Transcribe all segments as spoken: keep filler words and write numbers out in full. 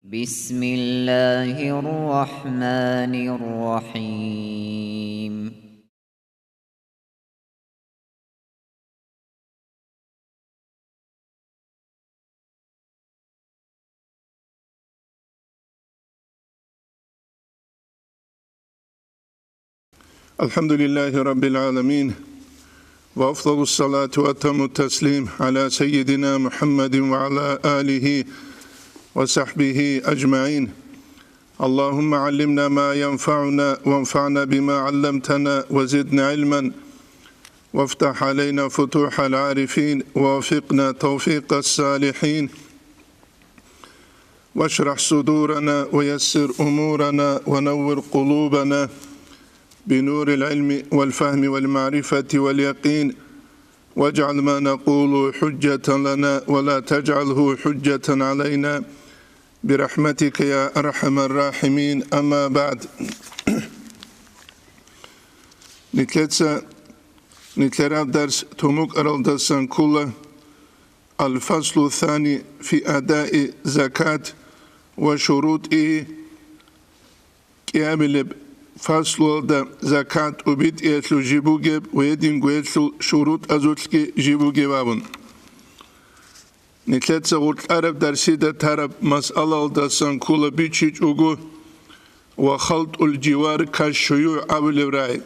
بسم الله الرحمن الرحيم. الحمد لله رب العالمين، وأفضل الصلاة وأتم التسليم على سيدنا محمد وعلى آله وصحبه أجمعين. اللهم علمنا ما ينفعنا وانفعنا بما علمتنا وزدنا علما وافتح علينا فتوح العارفين ووفقنا توفيق الصالحين واشرح صدورنا ويسر أمورنا ونور قلوبنا بنور العلم والفهم والمعرفة واليقين واجعل ما نقول حجة لنا ولا تجعله حجة علينا برحمتك يا أرحم الراحمين. أما بعد. Нилъеца нилъераб дарс тумукӀаралдасан ккола: الفصل الثاني في أداء الزكاة وشروطه. КӀиабилеб фаслуялда закат тӀубитӀиялъул жиб бугеб ва гьединго гьелъул шурутӀазулъги жиб бугеб абун. Нилъеца гъоркьараб дарсида тараб масъалалдасан ккола бичичӀого ва халкъул живар кашшуюгӀ абулеб рагӀи.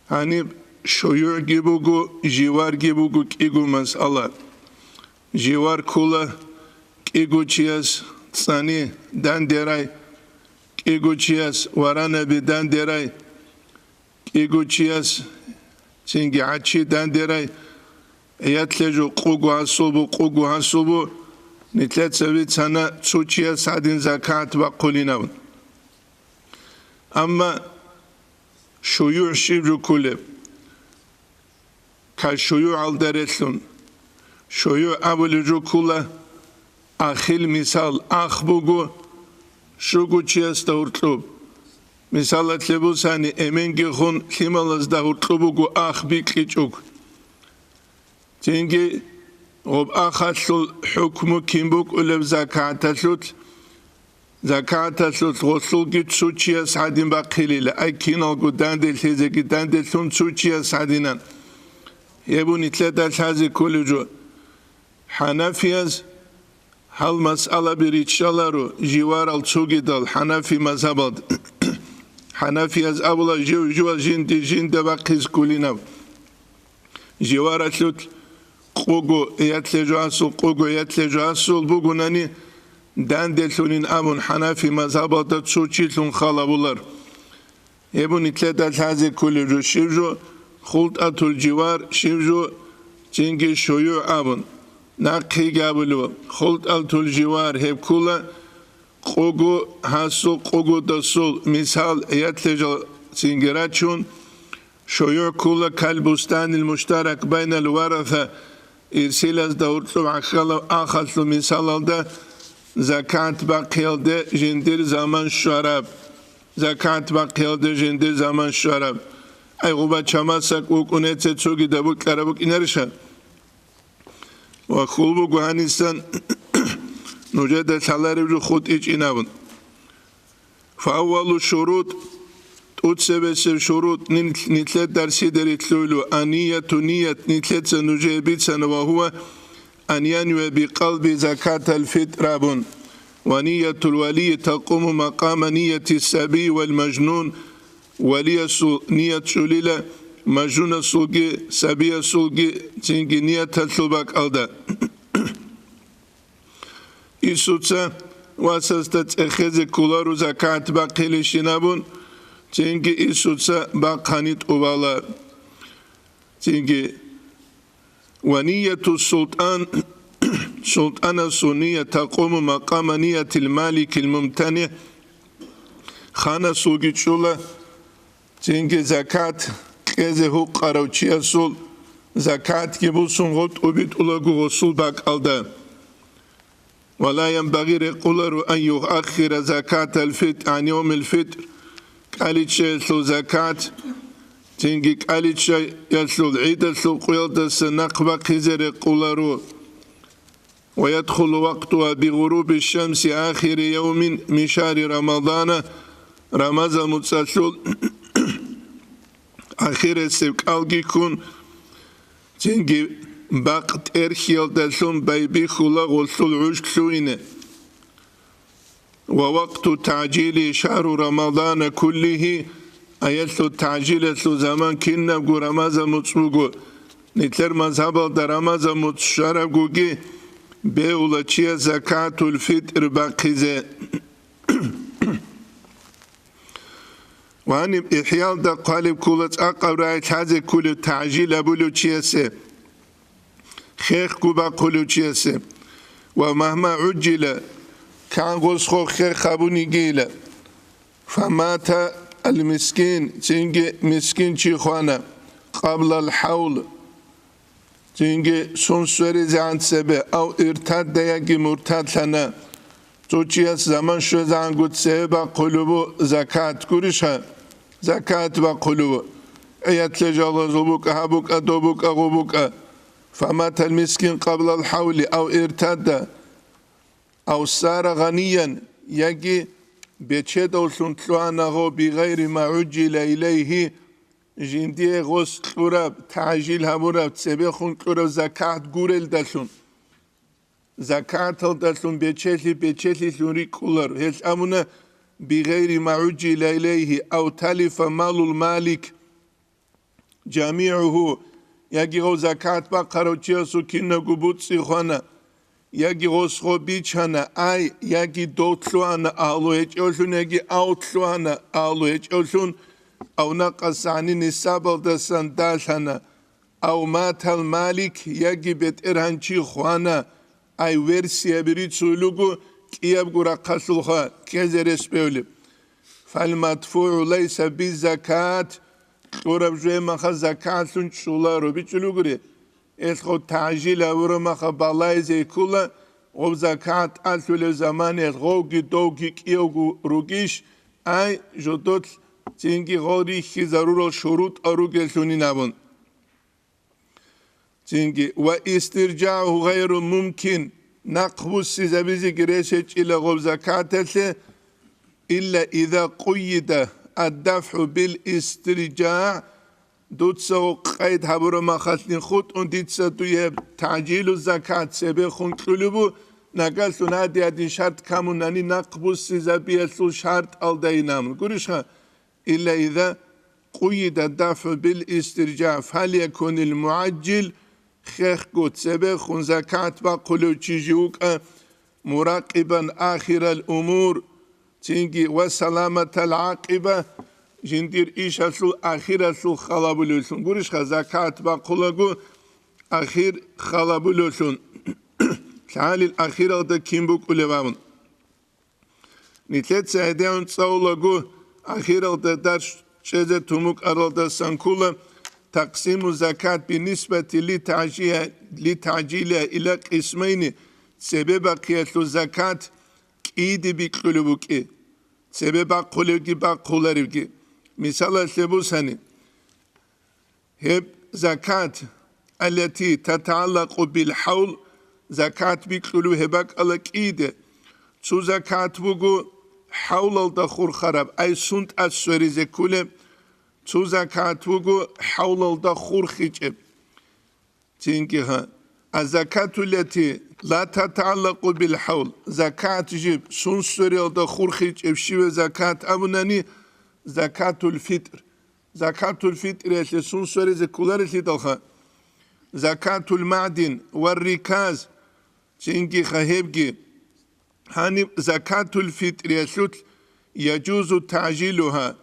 Гьаниб шуюгӀги буго, живарги буго кӀиго масъала. Живар ккола кӀиго чияс цӀани дандерай, кӀиго чияс варанаби дандерай, кӀиго чияс цинги гӀачи дандерай, ятлъе жо къуго гьасулбу, къуго гьасулбу, нилъеца бицана цо чияс гьадин закат бахъулинав. Амма шуюгӀ щиб жо кколеб? Кашуюгьалда релълъун. ШуюгӀ абулеб жо ккола ахил мисал, ах буго щуго чиясда гьуркьуб. Мисалалъе бусани, эменги хун лъималазда гьуркьуб буго ах бикьичӀуг. Цинги гъоб ахалъул хӀукму кин букӀулеб закаталъулъ? Закаталъулъ гъолъулги цо чияс гьадин бахъилила, ай киналго данделъизеги данделъун цо чияс гьадинан. Гьеб нилъеда лъазе кколеб жо. ХӀанафияз гьал масъалаби риччаларо живарал цогидал хӀанафи мазгьабалда. ХӀанафияз абула жив-жувал жинди-жинда бахъиз кколинаб. Живаралъулъ къуго ятлъе жо асул, къуго ятлъе жо асул бугунани, данделъунин абун хӀанафи мазгьабалда цо чилъун халабулар. Гьеб нилъеда лъазе кколеб жо, щиб жо хултӀатул живар, щиб жо цинги шуюгӀ абун. Нахъеги абулеб, хултӀатул живар гьеб ккола къуго гьасул, къугодасул, мисал, ятлъе жал цинги рачун, шуюгӀ ккола кал бустанил муштарак байнал вараса, ирсилазда гьуркьуб гӀахьалаб ахалъул мисалалда закат бахъиялде жиндир заман щвараб. Закат бахъиялде жиндир заман щвараб. Ай, гъуба чамасак вукӀунеце цогидаб букьараб букӀинариша? Ва хьул буго гьанисан нужеда лъалареб жо хутӀичӀин абун. Фаввалу шурут, тӀуцебесеб шурут, нил-, нилъер дарсида рилълъуйлу, анияту ният нилъеца нужее бицана, ва гьува ан янвия бикъалби закатал фитӀр абун, ва ниятул валийи такъуму макъама нияти сабий вал мажнун, валиясул ният чӀулила, мажнунасулги, сабиясулги цинги нияталъул бакӀалда. Исуца васасда цӀехезе кколаро закат бахъилищин абун, цинги Исуца бахъани тӀубала. Цинги, ва нияту султан, султанасул ният такъуму макъама ниятил маликил мумтани, ханасулги чӀула, цинги закат кьезе гьукъарав чиясул закатги бусун гъотӀ убитӀулаго гъосул бакӀалда. Ва ла янбагъи, рекъоларо, ан юаххира закатал фитӀ гӀан явмил фитӀр, кӀаличчаялъул закат, цинги кӀаличчаялъул гӀидалъул къуялдаса нахъ бахъизе рекъоларо. ويدخل وقتها بغروب الشمس آخر يوم من شهر رمضان, Рамазан муцӀалъул ахирисеб кӀалги ккун, цинги бакъ тӀерхьиялдалъун байбихьула гъолъул гӀуж лъугьине. ووقت التعجيل شهر رمضان كله, аялъул тагӀжилалъул заман кинабго Рамазан муцӀ буго. Нилъер мазгьабалда Рамазан муцӀ щварабгоги бегьула чияс закатул-фитӀр бахъизе. Ва гьаниб ИхӀялда хъвалеб ккола цӀакъаб рагӀи лъазе кколев тагӀжил гьабулев чиясе, хехго бахъулев чиясе. Ва магьма гӀуджила, кан гъосго хех гьабунигийила. Фамата ал-мискин, цинги мискин чи хвана, къаблал хӀавл, цинги сун сверизегӀан цебе, ав иртадда яги муртадлъана. Цо чияс заман щвезегӀанго цебе бахъулеб бу закат, гурищха? Закат бахъулеб бу. ГӀиятла жалазул букӀа, гьаб букӀа, доб букӀа, гъоб букӀа. Фаматал мискин къаблал хӀавли, ав иртадда, ав сара гъаниян, яги бечедавлъун лъугьана гъо бигъайри ма гӀуджила илайгьи, жиндие гъос кьураб, тагӀжил гьабураб, цебехун кьураб закат гурелдалъун. Закаталдалъун бечелъи бечелъилъун рикӀкӀулар. Гьелъ абуна: «Бигъайри ма гӀуджила илайгьи, ав талифа малул малик жамигӀугьу», яги гъов закат бахъарав чиясул кинабго буцӀцӀи хвана, яги гъос гъо бичана, ай, яги дов лъугьана агьлу гьечӀевлъун, яги ав лъугьана агьлу гьечӀевлъун, ав накъас гӀани нисабалдасан далъана, ав матал малик, яги бетӀергьанчи хвана, ай версияби рицулел руго кӀиябго рахъалъулха ккезе рес бевлеб. ФалмадфугӀу лайса бизакат, кьураб жугьемаха закатлъун чӀуларо, бичӀчӀулел ругури. Элъго тагӀжил гьавурамаха балайзе ккула, гъоб закат тӀалъулев заманиялъ гъовги довги кӀиявго ругищ, ай, жодолъ цинги гъол рихьизарурал шурутӀал ругеллъунин абун. Цинги, ва истиржагӀу гъайру мумкин, нахъбуссизабизеги рес гьечӀила гъоб закаталъе, илла иза къуйида аддафгӀу бил истиржагӀ, дуца гъо къайд гьабурамахалъин хутӀун дица дуе тагӀжилу закат цебехун кьулебу, нагагьлъун гьади-гьадин шарт камунани нахъбуссизабиялъул шартӀалдайин абун. Гурищха? Илла иза къуйида дафгӀу бил истиржа, фалякунил мугӀаджил, хехго цебехун закат бахъулев чи жив вукӀа, муракъибан ахирал умур, цинги ва саламатал гӀакъиба, жиндир ишалъул ахиралъул халабулевлъун. Гурищха, закат бахъулаго ахир халабулевлъун, лъалил ахиралда кин букӀулев абун. Нилъеца гьедигӀун цӀалулаго, ахиралда дарс чӀезе тумукӀаралдасан ккола, такъсиму закат бинисбати литагӀжия-, литагӀжилия ила къисмайни, цебе бахъиялъул закат кӀиде бикьулеб букӀи, цебе бахъулевги бахъуларевги. Мисалалъе бусани. Гьеб закат, аллати татагӀаллакъу бил хӀавл, закат бикьулев гьеб бакӀала кӀиде. Цо закат буго хӀавлалда хурхараб, ай сунтӀа сверизе кколеб, цо закат буго хӀавлалда хурхичӀеб. Цинги гьа, азакатуллати ла татагӀаллакъу бил хӀавл, закат жиб, сун свериялда хурхичӀеб щиве закат абунани, закатул фитӀр. Закатул фитӀриялъе сун сверизе кколарелъидалха, закатул магӀдин ва риказ, цинги хъа гьебги. Гьаниб закатул фитӀриялъулъ яжузу тагӀжилугьа.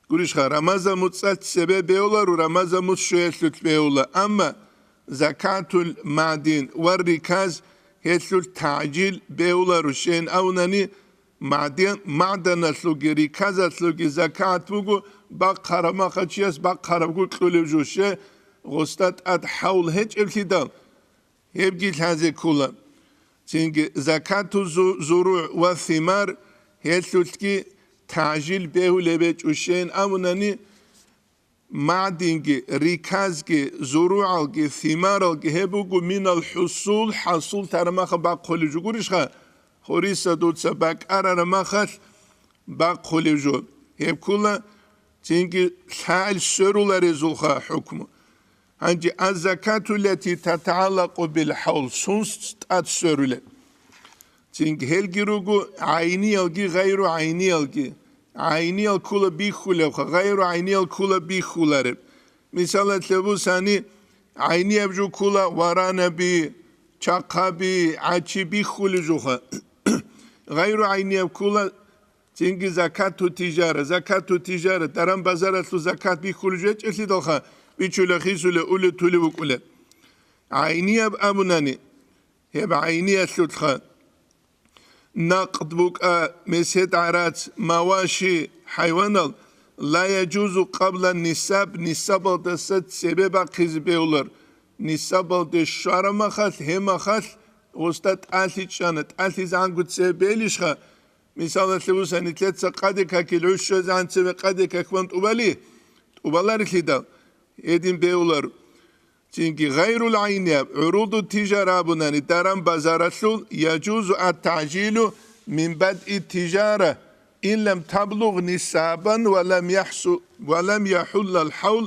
Гурищха, Рамазан муцӀалъ цебе беуларо, Рамазан муцӀ щвеялъулъ беула, амма закатул магӀдин ва риказ гьелъулъ тагӀжил беуларо, щейин абунани, магӀдин-, магӀданалъулги рикъазалъулги закат буго, бахъараб махачияс бахъарабго кьулев жо, щай гъосда тӀад хӀавл гьечӀеблъидал, гьебги лъазе ккола. Цинги закату зу-, зуругӀ ва симар гьелъулъги тагӀжил бегьулеб гьечӀо, щейин абунани, мадинги, риказги, зуругӀалги, симаралги гьеб буго минал хӀусул, хӀасул тарамаха бахъулеб жо гурищха, гьориса дуца бакӀарарамахалъ бахъулеб жо. Гьеб ккула цинги лъагӀел сверуларезулха хӀукму. Гьанже аззакату лати татагӀаллакъу бил хӀаул, сунс тӀад сверулеб. Цинги гьелги руго гӀайниялги гъайру гӀайниялги. ГӀайниял ккула бихьулебха, гъайру гӀайниял ккула бихьулареб. Мисалалъе бусани, гӀайнияб жо ккула варанаби, чахъаби, гӀачи бихьулеб жоха. Гъайру гӀайнияб ккула цинги закату тижара, закату тижара, даран-базаралъул закат бихьулеб жо гьечӀелъидалха, бичула-хисула, ули-тули вукӀула. ГӀайнияб абунани, гьеб гӀайниялъулха. Накъд букӀа, месед, гӀарац, маваши, хӀайванал, ла яжузу къабла нисаб, нисабалдаса цебе бахъизе бегьулар. Нисабалде щварамахалъ, гьемахалъ гъосда тӀалъи чӀана, тӀалъизегӀанго цебе белищха? Мисалалъе бусани, нилъеца къаде какил гӀуж щвезегӀан цебе къаде какбан тӀубали, тӀубаларелъидал гьедин бегьулар. Цинги гъайрул гӀайнияб, гӀуруду тижара абунани, даран-базаралъул, яжузу ат-тагӀжилу мин бадъи тижара, ин лам таблугъ нисабан ва лам яхӀсу-, ва лам яхӀуллал хӀаул.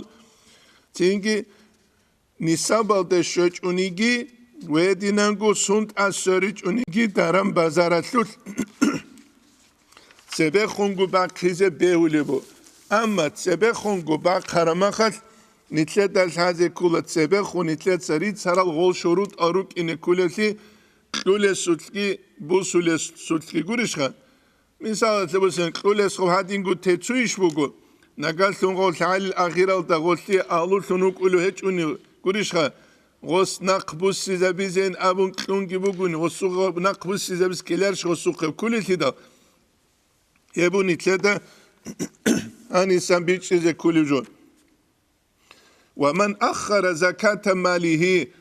Цинги нисабалде щвечӀониги, гьединанго сунтӀа сверичӀониги даран-базаралъулъ цебехунго бахъизе бегьулеб бу. Амма цебехунго бахъарамахалъ, нилъеда лъазе ккула цебехун нилъеца рицарал гъол шурутӀал рукӀине кколелъи, кьулесулъги бусулесулъги гурищха? Мисалалъе бусен, кьулесго гьадинго тецуйищ буго, нагагьлъун гъол лъагӀалил ахиралда гъолъие агьлулъун вукӀулев гьечӀони гурищха? Гъос нахъ буссизабизейин абун кьунги бугони, гъосухъ нахъ буссизабиз ккеларищ гъосухъе кколелъидал? Гьеб нилъеда гьанисан бичӀчӀизе кколев жо. Ва ман аххара заката малигьи,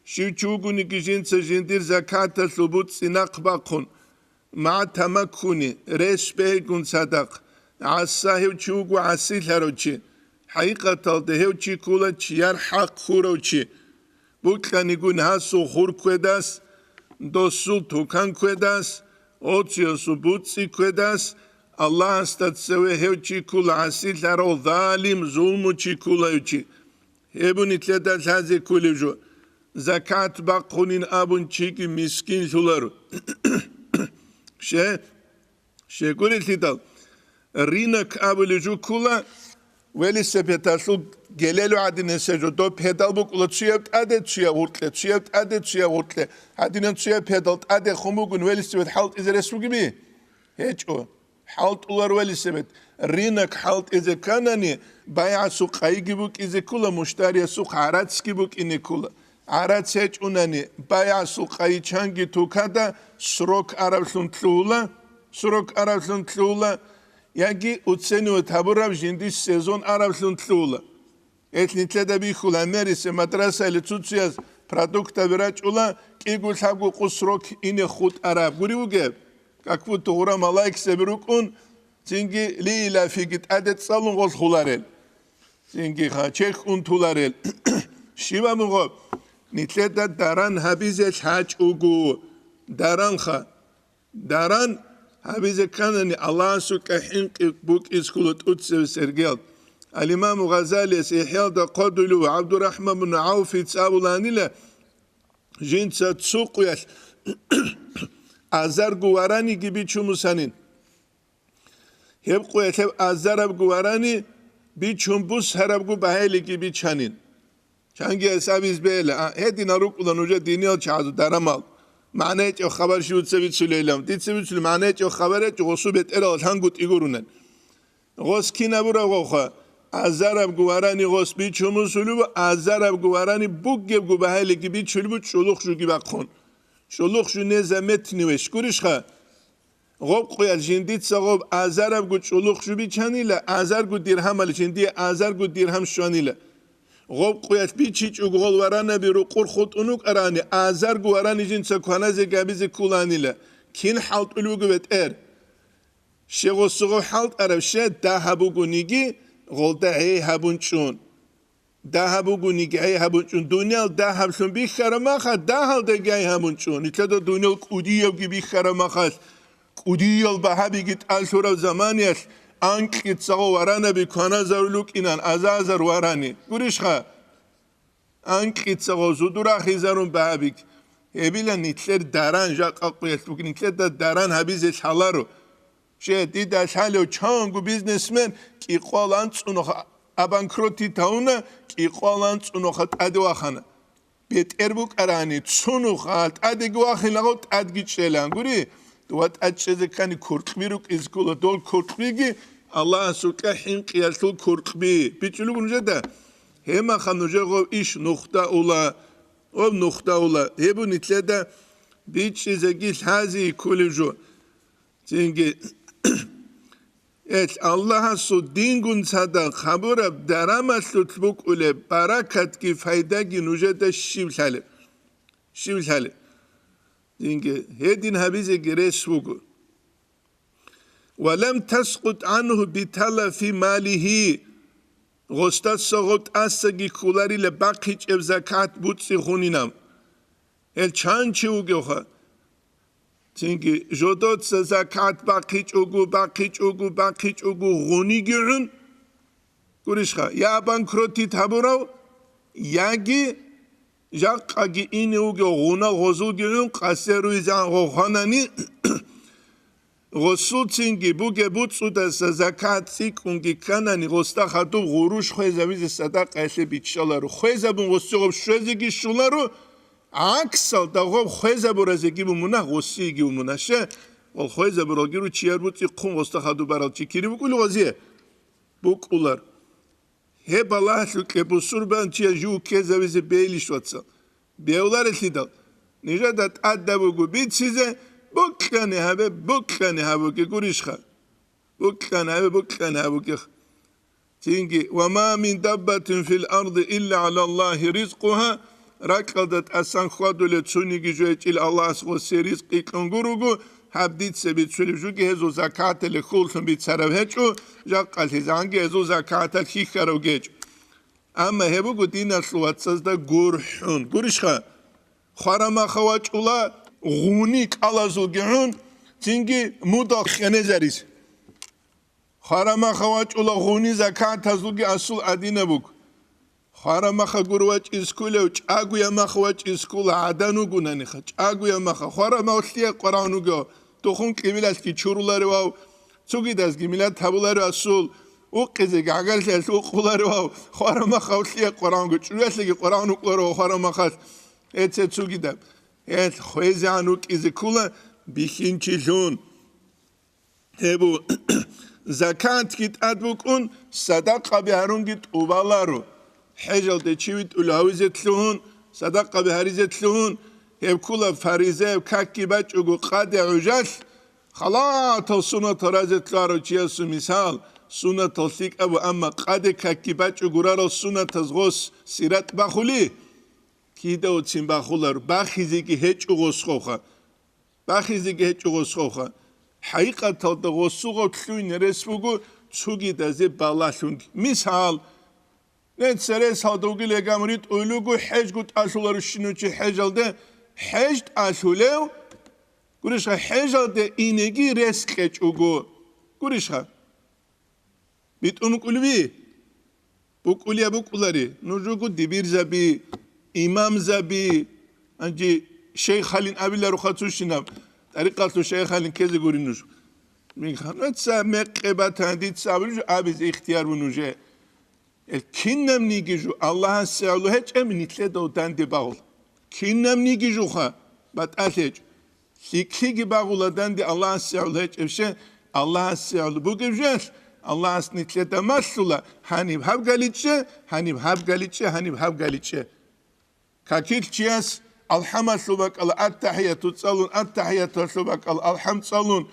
щив чи вугониги жинца жиндир закаталъул буцӀцӀи нахъ бахъун, ма тамаккуни, рес бегьгун цадахъ, гӀасса, гьев чи вуго гӀасилъарав чи, хӀакъикъаталда гьев чи ккула чияр хӀакъ хьурав чи. Букьанигун гьасул хур ккведас, досул тукан ккведас, оцуясул буцӀцӀи ккведас, Аллагьасда цеве гьев чи ккула гӀасилъарав, залим, зулмучи ккула гьев чи. Гьеб нилъеда лъазе кколев жо. Закат бахъунин абун чиги мискинлъуларо. Ще? Щегурелъидал, рынок абулеб жо ккула, велосипедалъул гелелу гӀадинан сежо, доб педал букӀула цуяб тӀаде, цуяб гъуркье, цуяб тӀаде, цуяб гъуркье. Гьадинан цуяб педал тӀаде хун бугун велосипед хӀалтӀизе рес бугеби? ГьечӀо. ХӀалтӀулар велосипед. Рынок хӀалтӀизе кканани, байгӀасул къайги букӀизе ккула, муштариясухъ гӀарацги букӀине ккула. ГӀарац гьечӀунани, байгӀасул къайи чанги тукада срок араблъун лъугьула, срок араблъун лъугьула, яги уценивать гьабураб жиндир сезон араблъун лъугьула. Гьелъ нилъеда бихьула, гьаннерисе мадрасаялъе цуцуяз продуктаби рачӀула, кӀиго-лъабго къу срок ине хутӀараб гури вугеб? Как будто гъура малаикзаби рукӀун, цинги лиилафиги тӀаде цӀалун гъолъ хуларел. Цинги ха, чехь унтуларел. Щибаб гъо, нилъеда даран гьабизе лъачӀого. Даранха. Даран гьабизе кканани, Аллагьасукьа хӀинкъи букӀиз ккула тӀуцеве сергел. Ал-Имаму Гъазалияс ИхӀялда хъодулев ГӀабдурахӀман бун ГӀавфица абуланила, жинца цо къуялъ азарго вараниги бичун бусанин. Гьеб къуялъ гьеб азарабго варани бичун бусарабго багьаилиги бичанин. Чанги гьесабиз бегьила, а, гьединал рукӀула нужер диниял чагӀазул дарамал. МагӀна гьечӀеб хабар щив дица бицулейилан? Дица бицулеб магӀна гьечӀеб хабар гьечӀо, гъосул бетӀералда лъангутӀи гурунан. Гъос кин абураб гъовха? Азарабго варани гъос бичун бусулеб, азарабго варани бугебго багьаилиги бичулеб, чӀулухъ жуги бахъун. ЧӀулухъ жу незаметни вещь гурищха? Гъоб къуялъ жиндица гъоб азарабго чӀулухъ жу бичанила, азарго диргьамал жиндие азарго диргьам щванила. Гъоб къуялъ бичичӀого гъол варанаби рукъур хутӀун вукӀарани, азарго варани жинца кваназе габизе ккуланила. Кин хӀалтӀулев вуго бетӀер? Щегъосугъав хӀалтӀарав, ще дагьаб бугониги, гъолда гӀей гьабун чӀун. Дагьаб бугониги гӀей гьабун чӀун. Дуниял дагьаблъун бихьараб маха, дагьалдаги гӀей гьабун чӀун. Нилъеда дуниял кӀудиявги бихьараб махалъ, кӀудиял багьабиги тӀалъураб заманиялъ анкьицаго варанаби кваназарулукӀинан азазар варани. Гурищха? Анкьицаго зудурахизарун багьабик. Гьебила нилъер даран жакъа къуялъ бугин, нилъеда даран гьабизе лъаларо. Че, дида лъалев чанго бизнесмен кӀикъвал анцӀунухъ абанкротит гьавуна, кӀикъвал анцӀунухъ тӀаде вахана. БетӀер букӀарани, цунухъ тӀадеги вахилаго тӀадги чӀелан гури. Ва тӀад чӀезе ккани куркьби рукӀизе ккола, дол куркьбиги Аллагьасукьа хӀинкъиялъул куркьби. БичӀчӀулугун жеда. Гьемаха нужего иш нухда ула. Об нухда ула. Гьеб нилъеда бичӀчӀизеги лъази кколев жо. Цинги, эл Аллагьасул дингун цадахъ гьабураб дарамалъулъ букӀулеб баракатги пайдаги нужеда щив лъалеб? Щив лъалеб? Цинги, гьедин гьабизеги рес вуго. «Ва лам таскъут гӀанху битала фи малихи», гъосдаса гъоб тӀасаги кколарила бахъичӀеб закат буцӀцӀи гъунинаб. Гьел чан чи вугевха? Цинги жодоца закат бахъичӀого, бахъичӀого, бахъичӀого гъуниги гӀун, гурищха, я банкротит гьабурав, яги жакъаги ине вугев гъунал гъозулги гӀун, къасе руйзан гъоханани, гъосулцинги бугеб буцӀцӀудаса закат цӀикӀкӀунги кканани, гъосда хадуб гъуруш хвезабизе садакъаялъе биччаларо. Хвезабун гъосцогъоб щвезеги щоларо, гӀаксалда гъоб хвезабуразеги бу мунагь, гъосиеги бу мунагь. Щай? Гъол хвезабуралги ру чияр буцӀи хъун гъосда хадуб барал чи кири букӀулев гъозие? БукӀулар. Гьеб балагьалъукье бусурбан чияс жув ккезавизе бейилищ, вацал? Бевларелъидал, нижеда тӀадаб буго бицизе, букьани гьабе, букьани гьабуге гурищха? Букьани гьабе, букьани гьабугех. Цинги, «Ва ма мин даббатин фил арди илля гӀала Аллагьи ризкъугьа», ракьалда тӀасан хьвадулев цониги жо гьечӀил Аллагьас гъосе ризкъи кьун гуруго, гьаб дица бицулеб жуги гьезул закатале хьуллъун бицараб гьечӀо, жакъалъизанги гьезул закатал хьихьарав гьечӀо. Амма гьеб буго диналъул вацазда гурхӀун. Гурищха? Хварамаха вачӀула гъуни кӀалазулги гӀун, цинги мудал хенезарис. Хварамаха вачӀула гъуни закатазулги асул гӀадинаб буго. Хварамаха гур вачӀискулев, чӀагуя мах вачӀискула гӀадан вугонаниха, чӀагуя маха. Хварамав лъие къварагӀун вугев, тухум кьибилалъги чуруларевав, цугидазги милат гьабуларев асул, укъизеги гӀагарлъиялъ укъуларевав, хварамахав лъие къварагӀун вуго, чӀужуялъеги къварагӀун вукӀуларев хварамахалъ, гьеце цугидаб. Гьел хвезегӀан вукӀизе ккула бихьинчилъун. Гьеб бу-, закатги тӀад букӀун, садакъаби гьарунги тӀубаларо. ХӀежалде чи витӀулев гьавизе лъугьун, садакъаби гьаризе лъугьун, гьеб ккула фаризаяб какги бачӀого къаде гӀужалъ, халатал сунатал разе лъугьарав чиясул мисал, сунатал лъикӀаб бу, амма къаде какги бачӀого гурарал сунатаз гъос сиратӀ бахули, кидавцин бахулар, бахизеги гьечӀо гъосхоха. Бахизеги гьечӀо гъосхоха. ХӀакъикъаталда гъосугъав лъугьине рес буго цугидазе балалъунги. Мисал, нецерес гьалда вугил ягамури тӀуйлугу хӀежгу тӀалъуларущинучи хӀежалде хӀеж тӀалъулев, гурищха, хӀежалде инеги рес кьечӀого. Гурищха? БитӀумукӀулеби? БукӀулеб букӀулари, нуж руго дибирзаби, имамзаби, гьанже шейхалин абиларуха цущинаб, тӀарикъалъул шейхалин ккезе гури нуж. Минха, нуца мекъи батани дица абулеб жо абизе ихтияр бу нужее. Эл кинабниги жо Аллагьасе гӀоло гьечӀеб нилъеда данде багъула. Кинабниги жоха батӀалъ гьечӀо. ЛъикӀлъиги багъула данде Аллагьасе гӀоло гьечӀеб щай, Аллагьасе гӀоло бугеб жоялъ, Аллагьас нилъеда малъула, гьаниб гьаб галичӀчӀе, гьаниб гьаб галичӀчӀе, гьаниб гьаб галичӀчӀе. Какилъ чияс алхӀамалъул бакӀала аттахӀияту цӀалун, аттахӀияталъул бакӀала алхӀам цӀалун,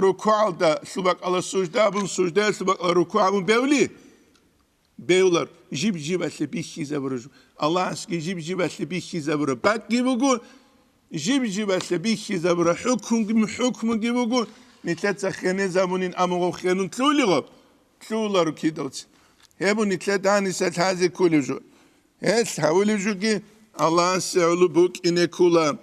рукугӀалда лъул бакӀала сужда абун, суждаялъул бакӀала рукугӀ абун бевли, бевлар, жиб-жибалъе бихьизабура жо. Аллагьасги жиб-жибалъе бихьизабура бакӀги буго, жиб-жибалъе бихьизабура хӀукмуги, хӀукмуги буго, нилъеца хенезабунин амугъаб хенун лъугьулигъаб, лъугьуларо кидалцин. Гьеб нилъеда гьаниса лъазе кколеб жо. Гьелъ гьавулеб жоги Аллагьасе гӀоло букӀине ккола.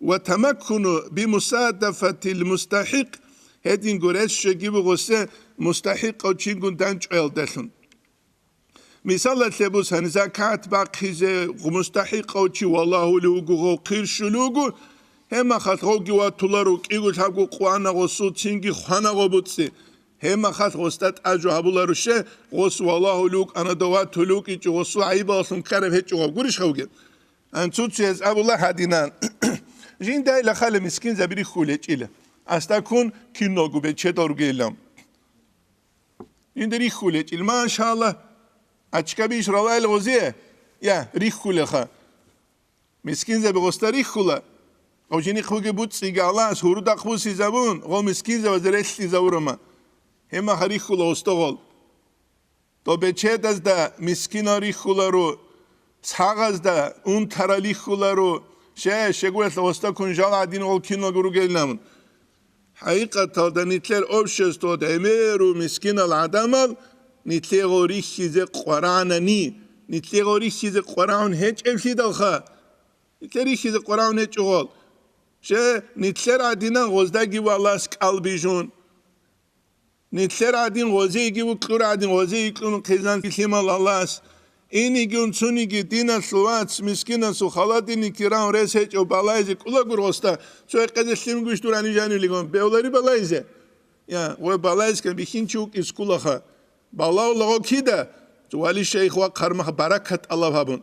Ва тамаккуну бимусадафатил мустахӀикъ, гьединго рес щвеги буго гъосе мустахӀикъав чигун данчӀваялдалъун. Мисалалъе бусани, закат бахъизе мустахӀикъав чи валагьулев вуго, гъов хъирщулев вуго, гьеб махалъ гъовги ватуларо, кӀиго-лъабго къвана гъосул, цинги хвана гъо буцӀцӀи. Гьеб махалъ гъосда тӀажу гьабуларо ще, гъос валагьулев вукӀана, дов ватулев вукӀинчӀо, гъосул гӀайибаллъун ккараб гьечӀо гъав, гурищ гъавги? Анцуцияз абула гьадинан: жиндай лахала мискинзаби рихьулечӀила. Асда ккун киного бечедал ругейилан. Жинда рихьулечӀил, машалла, ачкабищ ралайл гъозе? Я, рихьулеха. Мискинзаби гъосда рихьула. Гъов жинихъ бугеб буцӀцӀиги Аллагьас гьурудахъ бусизабун, гъов мискинзабазе релълъизавурама. Гьеб маха рихьула гъосда гъол. Дов бечедазда мискинал рихьуларо, сагъазда унтарал рихьуларо, ще, щегоялъ гъосда ккун жал гӀадин гъол киналго ругелин абун. ХӀакъикъаталда нилъер обществода гӀемеру мискинал гӀадамал нилъего рихьизе къварагӀанани, нилъего рихьизе къварагӀун гьечӀеблъидалха, нилъер рихьизе къварагӀун гьечӀо гъол. Ще, нилъер гӀадинан гъоздаги валас кӀал бижун. Нилъер гӀадин гъозейги вукьур гӀадин гъозей йикьун хъизан лъимал Аллагьас. Инигун цуниги диналъул вац, мискинасул халадиники раун рес гьечӀев балайзе кӀулагур гъосда, цо гьекъезе лъимгуш дур гьанив жанивлигун, бевлари балайзе. Я, гъой балайзкан бихьинчи вукӀин скулаха. Балавлаго кида? Вали шейх вахъармаха баракат тӀалаб гьабун.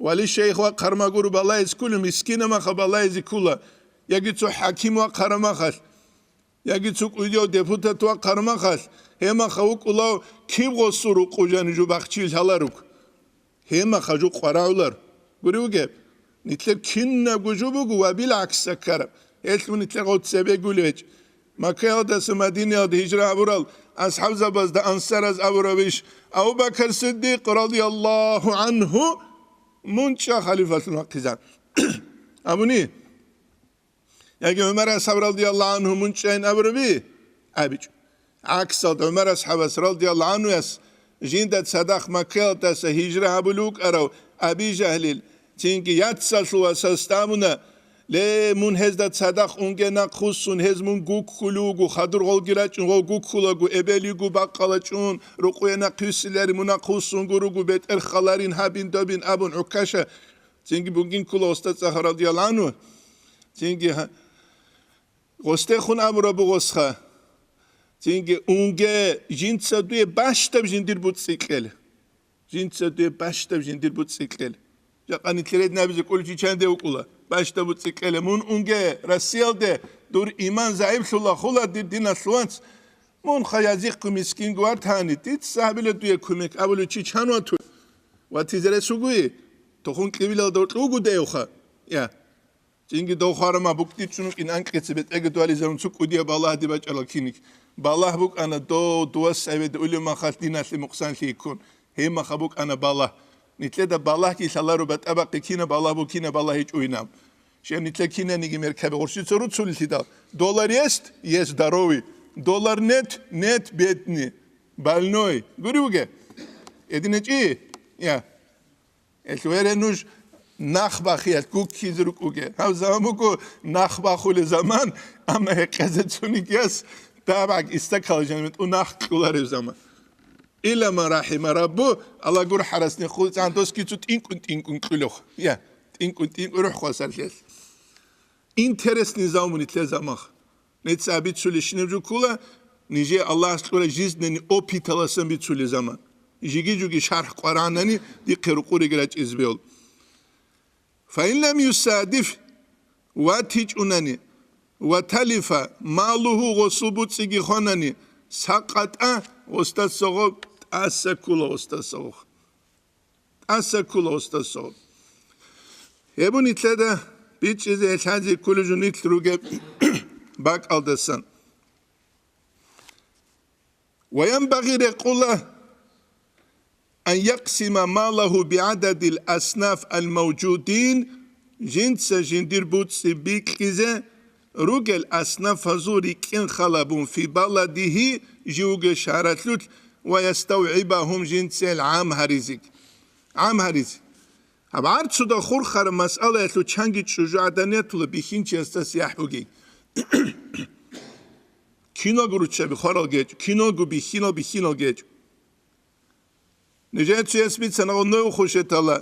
Вали шейх вахъармагуру балайз ккула, мискинамаха балайзе ккула. Яги цо хӀаким вахъарамахалъ. Яги цо кӀудияв депутат вахъармахалъ, гьемаха вукӀулав киб гъосул рукъу жанив жо бахчи лъаларуг? Гьемаха жо къварагӀулар. Гури вугеб, нилъер кинабго жо буго ва бил гӀакс ккараб. Гьелъ нилъер гъов цебе гулевечӀ. Маккаялдаса Мадинаялда гьижра гьабурал асхӀабзабазда ансараз абурабищ, Абу Бакр Сиддикъ радияллагьу гӀанху мун чӀа халифалъун вахъизан абуни? Яги ГӀумар асхӀаб радияллагьу гӀанху мун чӀайин абураби? АбичӀо. ГӀаксалда ГӀумар асхӀабас радияллагьу гӀанхуяс жинда цадахъ Маккаялдаса гьижра гьабулев вукӀарав Аби Жагьлил, цинги яцалъул васасда абуна: «Ле, мун гьезда цадахъ унге нахъвуссун, гьез мун гуккулев вуго, хадур гъолги рачӀун гъов гуккулаго, эбел йиго бакъала чӀун, рукъуе нахъвиссилари мун нахъвуссун гуруго, бетӀер халарин гьабин добин», — абун ГӀукаша. Цинги бугин ккола гъосда цӀаха радияллагьу гӀанху. Цинги гьа-, гъосдехун абураб бугъосха. Цинги унге жинца дуе бащдаб жиндир буцӀцӀи кьел. Жинца дуе бащдаб жиндир буцӀцӀи кьел. Жакъа нилъер гьединабизе кӀолчи чанде вукӀула. Бащдаб буцӀцӀи кьеле. Мун унге Россиялде, дур иман загӀиплъула хула дир диналъ вац. Мун ха язихъго мискинго ватани, дица гьабила дуе кумек, абулев чи чан вату? Ватизе рес вугуи? Тухун кьивилалда укьугу деевха? Я. Цинги дов хварама букӀдичӀун вукӀин анкьица бетӀеги дуализарун цо кӀудияб балагьди бачӀарал киник. Балагь букӀана дов дувас гӀебеде улев махалъ диналъе мукъсанлъи йиккун. Гьеб маха букӀана балагь. Нилъеда балагьги лъаларо батӀа-бахъи кина балагь бу, кина балагь гьечӀо инаб. Щай нилъер кинаниги меркаби гъурщица руцулелъидал: «Доллар есть? Есть здоровый. Доллар нет? Нет бедный. Больной». Гури вуге? Эдинечи? Я. Элъугьере нуж нах бахиялъ гуккизе рукӀуге. Гьаб заман буго нах бахулеб заман, амма гьекъезе цунигияс дабагь истакал жанибетӀу нах кьулареб заман. Илла ман рахима раббу, Аллагь гурхӀарасни хъулцӀан доски цу тӀинкӀун-тӀинкӀун кьулев. Я, тӀинкӀун-тӀинкӀун рухӀ хвасарлъиялъ. Интересный заман нилъер заман. Нецаби цулищинаб жуккула, нижее Аллагьас кьура жизненный опыталасан бицулеб заман. Жиги-жуги шархӀ къваранани дихъе рукъуриги рачӀизе бегьул. Фаин лам юсадиф, ватичӀунани, ва талифа малугьу, гъосул буцӀиги хванани, сакъатӀа, гъосда согъоб тӀаса ккула, гъосда согъоб. ТӀаса ккула гъосда согъоб. Гьеб нилъеда бичӀчӀизе лъазе кколеб жо нилъ ругеб бакӀалдасан. Ва янбагъи, рекъула, ан якъсима малагьу бигӀададил аснаф ал-мавжудин, жинца жиндир буцӀцӀи бикьизе ругел аснафазул рикӀкӀин халабун фи баладигьи, живго шагьаралъулъ, ва яставгӀибагьум, жинцел гӀам гьаризе. ГӀам гьаризе. Гьаб гӀарцуда хурхараб масъалаялъул чанги чӀужугӀаданатула бихьинчиясда сияхӀ бугин. Киного руччаби хварал гьечӀо, киного бихьинал бихьинал гьечӀо. Нижецияс бицана гъуннуй хушетала.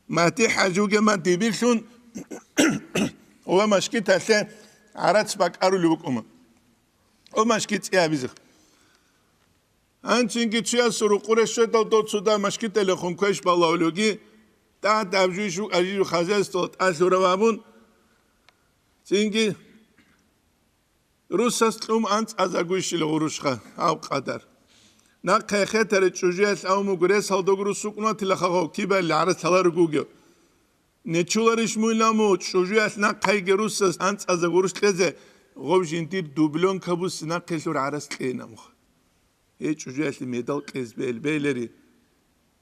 Мати хӀажугема дибирлъун ва машкиталъе гӀарац бакӀарулев вукӀума. О машкит цӀиабизех. Анцинги чиясул рукъуре щведал доцуда машкиталехун квеш балавлуги, тӀад абжуй жу-, ажижу хозяйствола тӀалъурав абун, цинги русас кьун анцӀазагуйщила гъурущха гьав къадар. Нахъе хетаре чӀужуялъ авмуг рес гьалдогу рус вукӀунатила хагъав кибали гӀарас лъаларгугев. Нечуларищ муйламу чӀужуялъ нахъайги русас анцӀаза гъурущ кьезе, гъов жиндир дублёнка буси нахъелъур гӀарас кьейнамуха. Гьей чӀужуялъе медал кьез бел-, белери.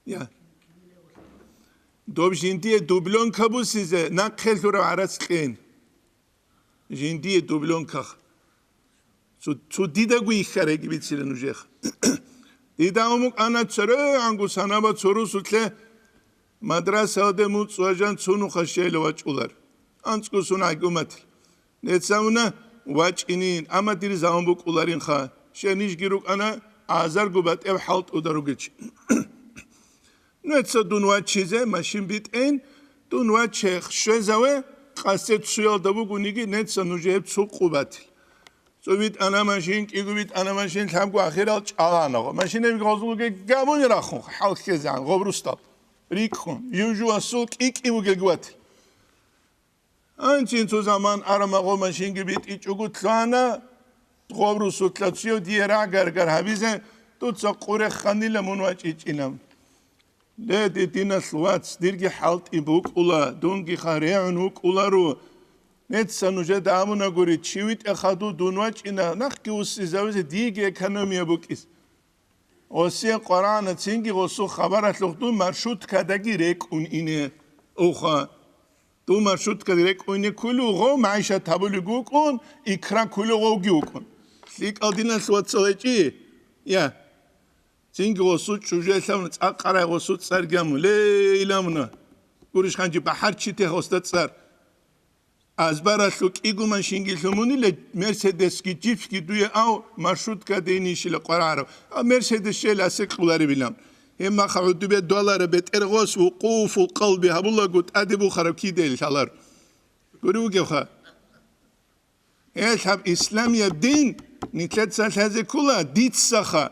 Я. Доб жиндие дублёнка бусизе нахъелъурав гӀарас кьейн. Жиндие дублёнках. Цо, цо дидаго йихьареги бицила нужех. Дида умукӀана церегӀанго санаба цо русулъе мадрасалде муцӀ ва жан цунуха щейла вачӀулар. АнцӀго сунагьги уматил. Нецамуна вачӀинин, амма дир заман букӀуларинха. Щенижги рукӀана азарго батӀев хӀалтӀуда ругечи. Нуца дун вачизе машин битӀейин, дун ваче щвезаве, къасде цуялда бугониги, нуца нужее цо къубатил. ЦӀувитӀана машин, кӀиго витӀана машин, лъабго ахирал чӀаланаго. Машинабиги гъозулги габуни рахун, хӀалхьезегӀан, гъоб рустал. РикӀкӀун, жив-жувасул кӀи-кӀи бугелги ватил. Анцин цо заман арамагъо машинги битӀичӀого лъугьана, гъоб русулъа цуяв дие рагӀ-гаргар гьабизе, дуца къурех ханила мун вачӀичӀилан. Ле, дидиналъ вац, дирги хӀалтӀи букӀула, дунги ха регӀун вукӀуларо. Нецца нужеда абунагури, чи витӀа хаду дун вачӀина, нахъги уссизавизе диеги экономия букӀис. Осие къварагӀана цинги гъосул хабаралъухъ дун маршруткадаги рекӀун ине. Уха. Дун маршруткадаги рекӀун ине кколев гъов, магӀишат гьабулев вукӀун, икра кколев гъовги вукӀун. ЛъикӀал диналъ вацал гьечӀи? Я. Цинги гъосул чӀужуялъ гьавна цӀакъ къарай гъосул цӀарги гьамун. Ле, иламуна. Гурищ ханчи бахӀарчи те гъосда цӀар. Азбаралъу кӀиго машинги лъумунила, Мерседесги, Джипсги дуе ав, маршруткаде инищила къварагӀарав. А Мерседес щел асе кьуларебилан. Гьеб маха гӀудубе долара бетӀергъос вукъуфул къалби гьабулаго тӀаде бухараб киде лъалар. Гури вугевха. Гьелъаб исламияб дин нилъеца лъазе ккола, дицаха.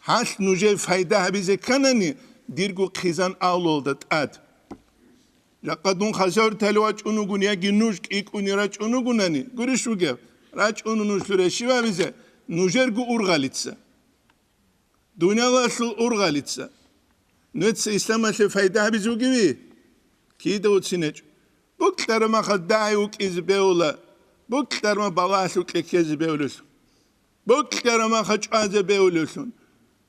Гьалъ нужее файда гьабизе кканани, дирго хъизан авлуялда тӀад. Жакъа дун хасавртали вачӀун вугун яги нуж кӀикӀкӀуни рачӀун вугунани, гурищ вугев, рачӀун нуж лъуре щивабизе, нужерго ургъалица. Дуниялалъул ургъалица. Нуца исламалъе файда гьабизе вугеви? Кида уцинечӀо. Букьараб маха дагӀи вукӀизе бегьула, букьараб балагьлъукье ккезе бегьулелъул. Букьараб маха чӀвазе бегьулевлъун.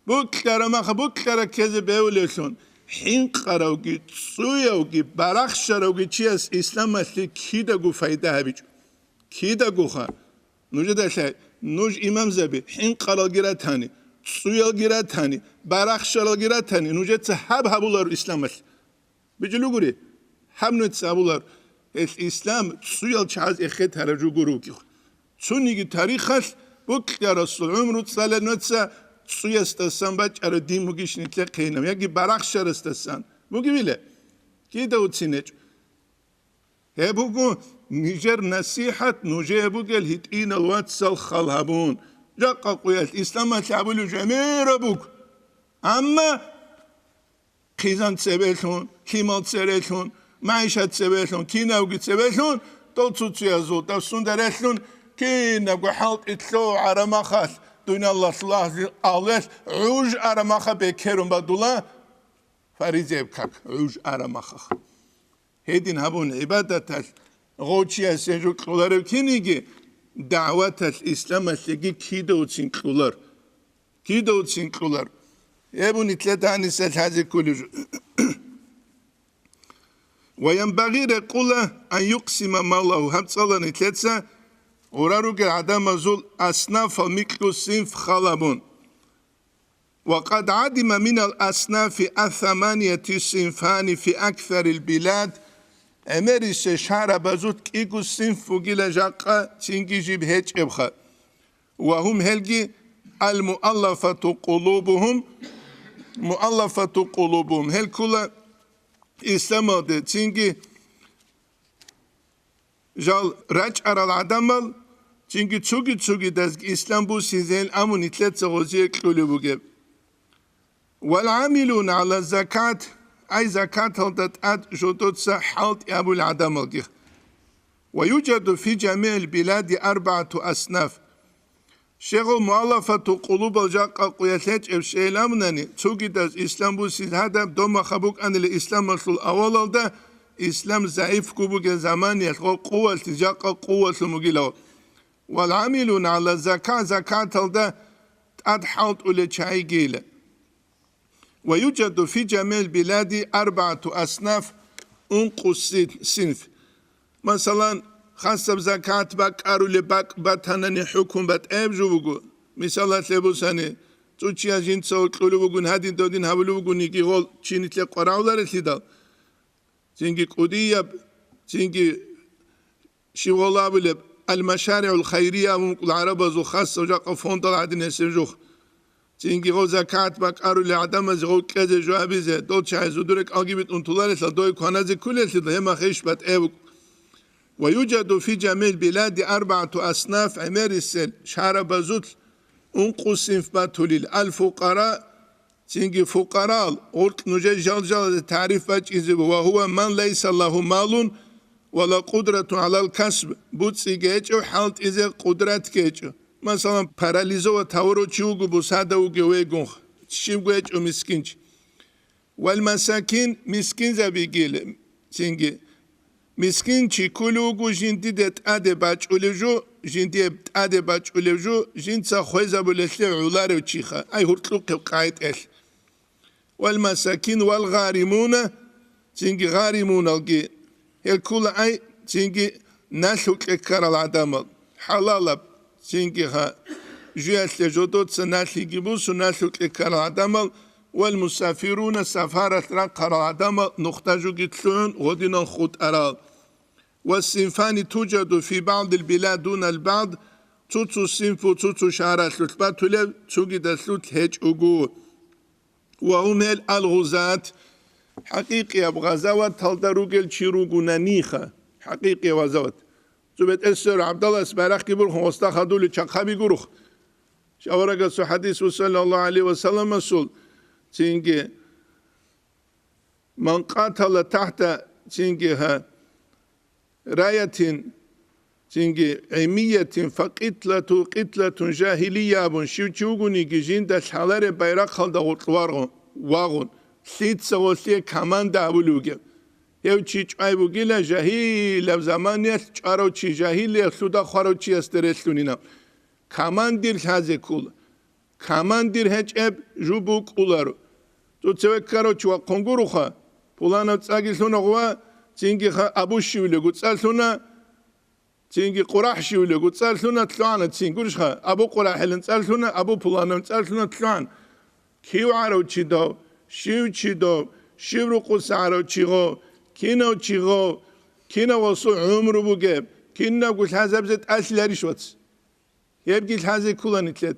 Букьараб маха букьара ккезе бегьулевлъун. ХӀинкъаравги, цӀуявги, барахщаравги чияс исламалъе кидаго файда гьабичӀо. Кидагоха. Нужеда лъай, нуж имамзаби, хӀинкъаралги ратани, цӀуялги ратани, барахщаралги ратани, нужеца гьаб гьабуларо исламалъ. БичӀулугури, гьаб нуца абулар, гьелъ ислам цӀуял чагӀаз эхетараб жо гуро вукӀи. Цониги тарихалъ букьарасул гӀумру цӀалеб нуца цӀуясдасан бачӀараб дин бугищ нилъехъе гьениб, яги барахщарасдасан. Бугевила? Кида уцинечӀо. Гьеб буго нижер насихӀат нужее бугел гьитӀинал вацал хал гьабун. Жакъа къуялъ исламалъ абулеб жо гӀемераб буго. Амма хъизан цебелъун, лъимал церелъун, магӀишат цебелъун, кинавги цебелъун, дол цуцуязул дарсун дарелъун, кинабго хӀалтӀи лъугӀарамахалъ, дуниялалъул агьлу-, агьлуялъ гӀуж арамаха бекерун бадула, фаризаяб как, гӀуж арамахах. Гьедин гьабун гӀибадаталъ гъов чиясе жо кьоларев киниги, дагӀваталъ исламалъеги кида уцин кьолар. Кида уцин кьолар. Гьеб нилъеда гьаниса лъазе кколеб жо. Ва янбагъи рекъула ан юкъсима маллагьу, гьаб цӀала нилъеца гъура ругел гӀадамазул аснафал микьго синф хал гьабун. وقد عدم من الأصناف الثمانية صنفان في أكثر البلاد. ГӀемерисел шагьарабазул кӀиго синф бугила жакъа цинги жиб гьечӀебха. وهم, гьелги, المؤلفة قلوبهم, مؤلفة قلوبهم, гьел ккола исламалде цинги жал рачӀарал гӀадамал, цинги цоги-цогидазги ислам бусизейин абун нилъеца гъозие кьулеб бугеб. والعاملون على الزكاة, ай закаталда тӀад жодоца хӀалтӀи абул гӀадамалги. ويوجد في جميع البلاد أربعة أصناف. Щегъул муаллафату къулубал жакъа къуялъ гьечӀеб щейил абунани, цогидаз ислам бусиз гьадаб домаха букӀанила исламалъул авалалда, ислам загӀипго бугел заманиялъ гъо къувалъи жакъа къувалъун бугилав. والعاملون على الزكاة, закаталда тӀад хӀалтӀулел чагӀигейила. ويوجد في جميع البلاد أربعة أصناف, ункъо син-, синф. Масалан, хасаб закат бакӀарулеб бакӀ батанани хӀукму батӀаяб жо буго. Мисалалъе бусани, цо чияс жинца гьоркьулев вугун, гьадин-додин гьабулев вугун, йигигъол чи нилъе къварагӀуларелъидал, цинги кӀудияб, цинги щиб гъолабулеб, аль-машаригӀул хайрия абун букӀул гӀарабазул хасав жакъа фондал гӀадин гьесев жух. Цинги гъо закат бакӀарулел гӀадамазе гъо кьезе жо гьабизе, дол чагӀи зудуре кӀалги битӀун туларелъа дой кваназе кколелъидал гьемахъе иш батӀе букӀ. ويوجد في جميع البلاد أربعة أصناف, гӀемерисел шагьарабазулъ ункъо синф батулел, аль-фукъара, цинги фукъарал, гъуркь нужер жал-жалазе тариф бачӀизе, وهو من ليس له مال ولا قدرة على الكسب, буцӀиги гьечӀев, хӀалтӀизе къудратги гьечӀо. Масалан, парализовать гьавурав чи вуго, бусада вугев вегун, щибго гьечӀо мискинчи. والمساكين, мискинзабигил, цинги. Мискин чи кколев вуго жиндиде тӀаде бачӀулев жо, жиндие тӀаде бачӀулев жо, жинца хвезабулелъе гӀоларев чиха, ай гьуркьухъеб къагӀидалъ. والمساكين والغارمون, цинги гъаримуналги, гьел ккола ай, цинги налъукье ккарал гӀадамал, хӀалалаб, цинги гьа, жуялъе жодоца налъиги бусун налъукье ккарал гӀадамал, والمسافرون, сафаралъ рахъарал гӀадамал, нухда жуги лъугӀун гъодинал хутӀарал. والصنفان توجد في بعض البلاد دون البعض, цо-цо синфу цо-цо шагьаралъулъ батулеб, цогидалъулъ гьечӀого. وهم الغزاة, хӀакъикъияб гъазаваталда ругел чи ругунаниха, хӀакъикъияб гъазават. Цо бетӀер сверу ГӀабдаллас байрахъги бурхун, гъосда хадули чахъаби гурух. Шаварагасул хӀадис ва саллаллагьу гӀалайгьи ва салламасул, цинги, من قاتل تحت, цинги, гьа, راية, цинги, علمية فقتلته قتلة جاهلية абун, щив чи вугониги жинда лъалареб байрахъалда гъоркь варгъун, вагъун, лъица гъолъие команда абулев вугев. Гьев чи чӀвай бугила жагьилаб заманиялъ чӀварав чи, жагьилиялъуда хварав чиясда релълъунинав. Командир лъазе ккола. Командир гьечӀеб жо букӀуларо. Цо цеве ккарав чи вахъун гуроха, пуланав цӀаги лъуна гъова, цинги ха-, Абу щивлего цӀа лъуна, цинги Къурахь щивлего цӀа лъуна, лъугӀана цин гурищха, Абу Къурахьилан цӀа лъуна, Абу пуланав цӀа лъуна, лъугӀан. Кив гӀарав чи дов, щив чи дов, щив рукъуса гӀарав чи гъов, кинав чи гъов, кинав гъосул гӀумру бугеб, кинабго лъазабизе тӀалъиларищ, вац? Гьебги лъазе ккола нилъер.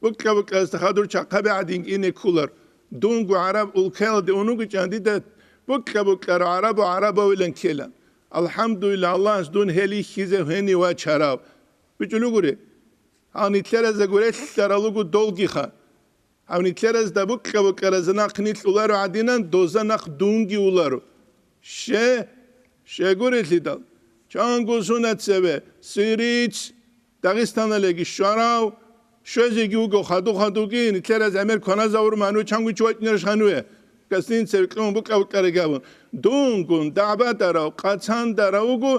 Букьа-букьарасда хадур чахъаби гӀадин ине кколар. Дунго гӀараб улкаялде унугичӀан дида букьа-букьарав гӀарабу гӀарабавилан ккела. АлхӀамдулилла, Аллагьас дун гьел ихьизе гьенив вачарав. БичӀулугури. Гьав нилъеразда гурелъарал руго долгиха. Гьав нилъеразда букьа-букьаразда нахъ нилъ уларо гӀадинан, доза нахъ дунги уларо. Ще, щегурелъидал, чанго сунат цеве, сириц, Дагъистаналеги щварав, щвезеги вуго хаду-хадуги, нилъераз гӀемер кваназавур манве чанго чи вачӀунарищ ханве, гостиницаби кьун букьа-букьарагавун. Дунгун дагӀбатарав, къацандарав вуго,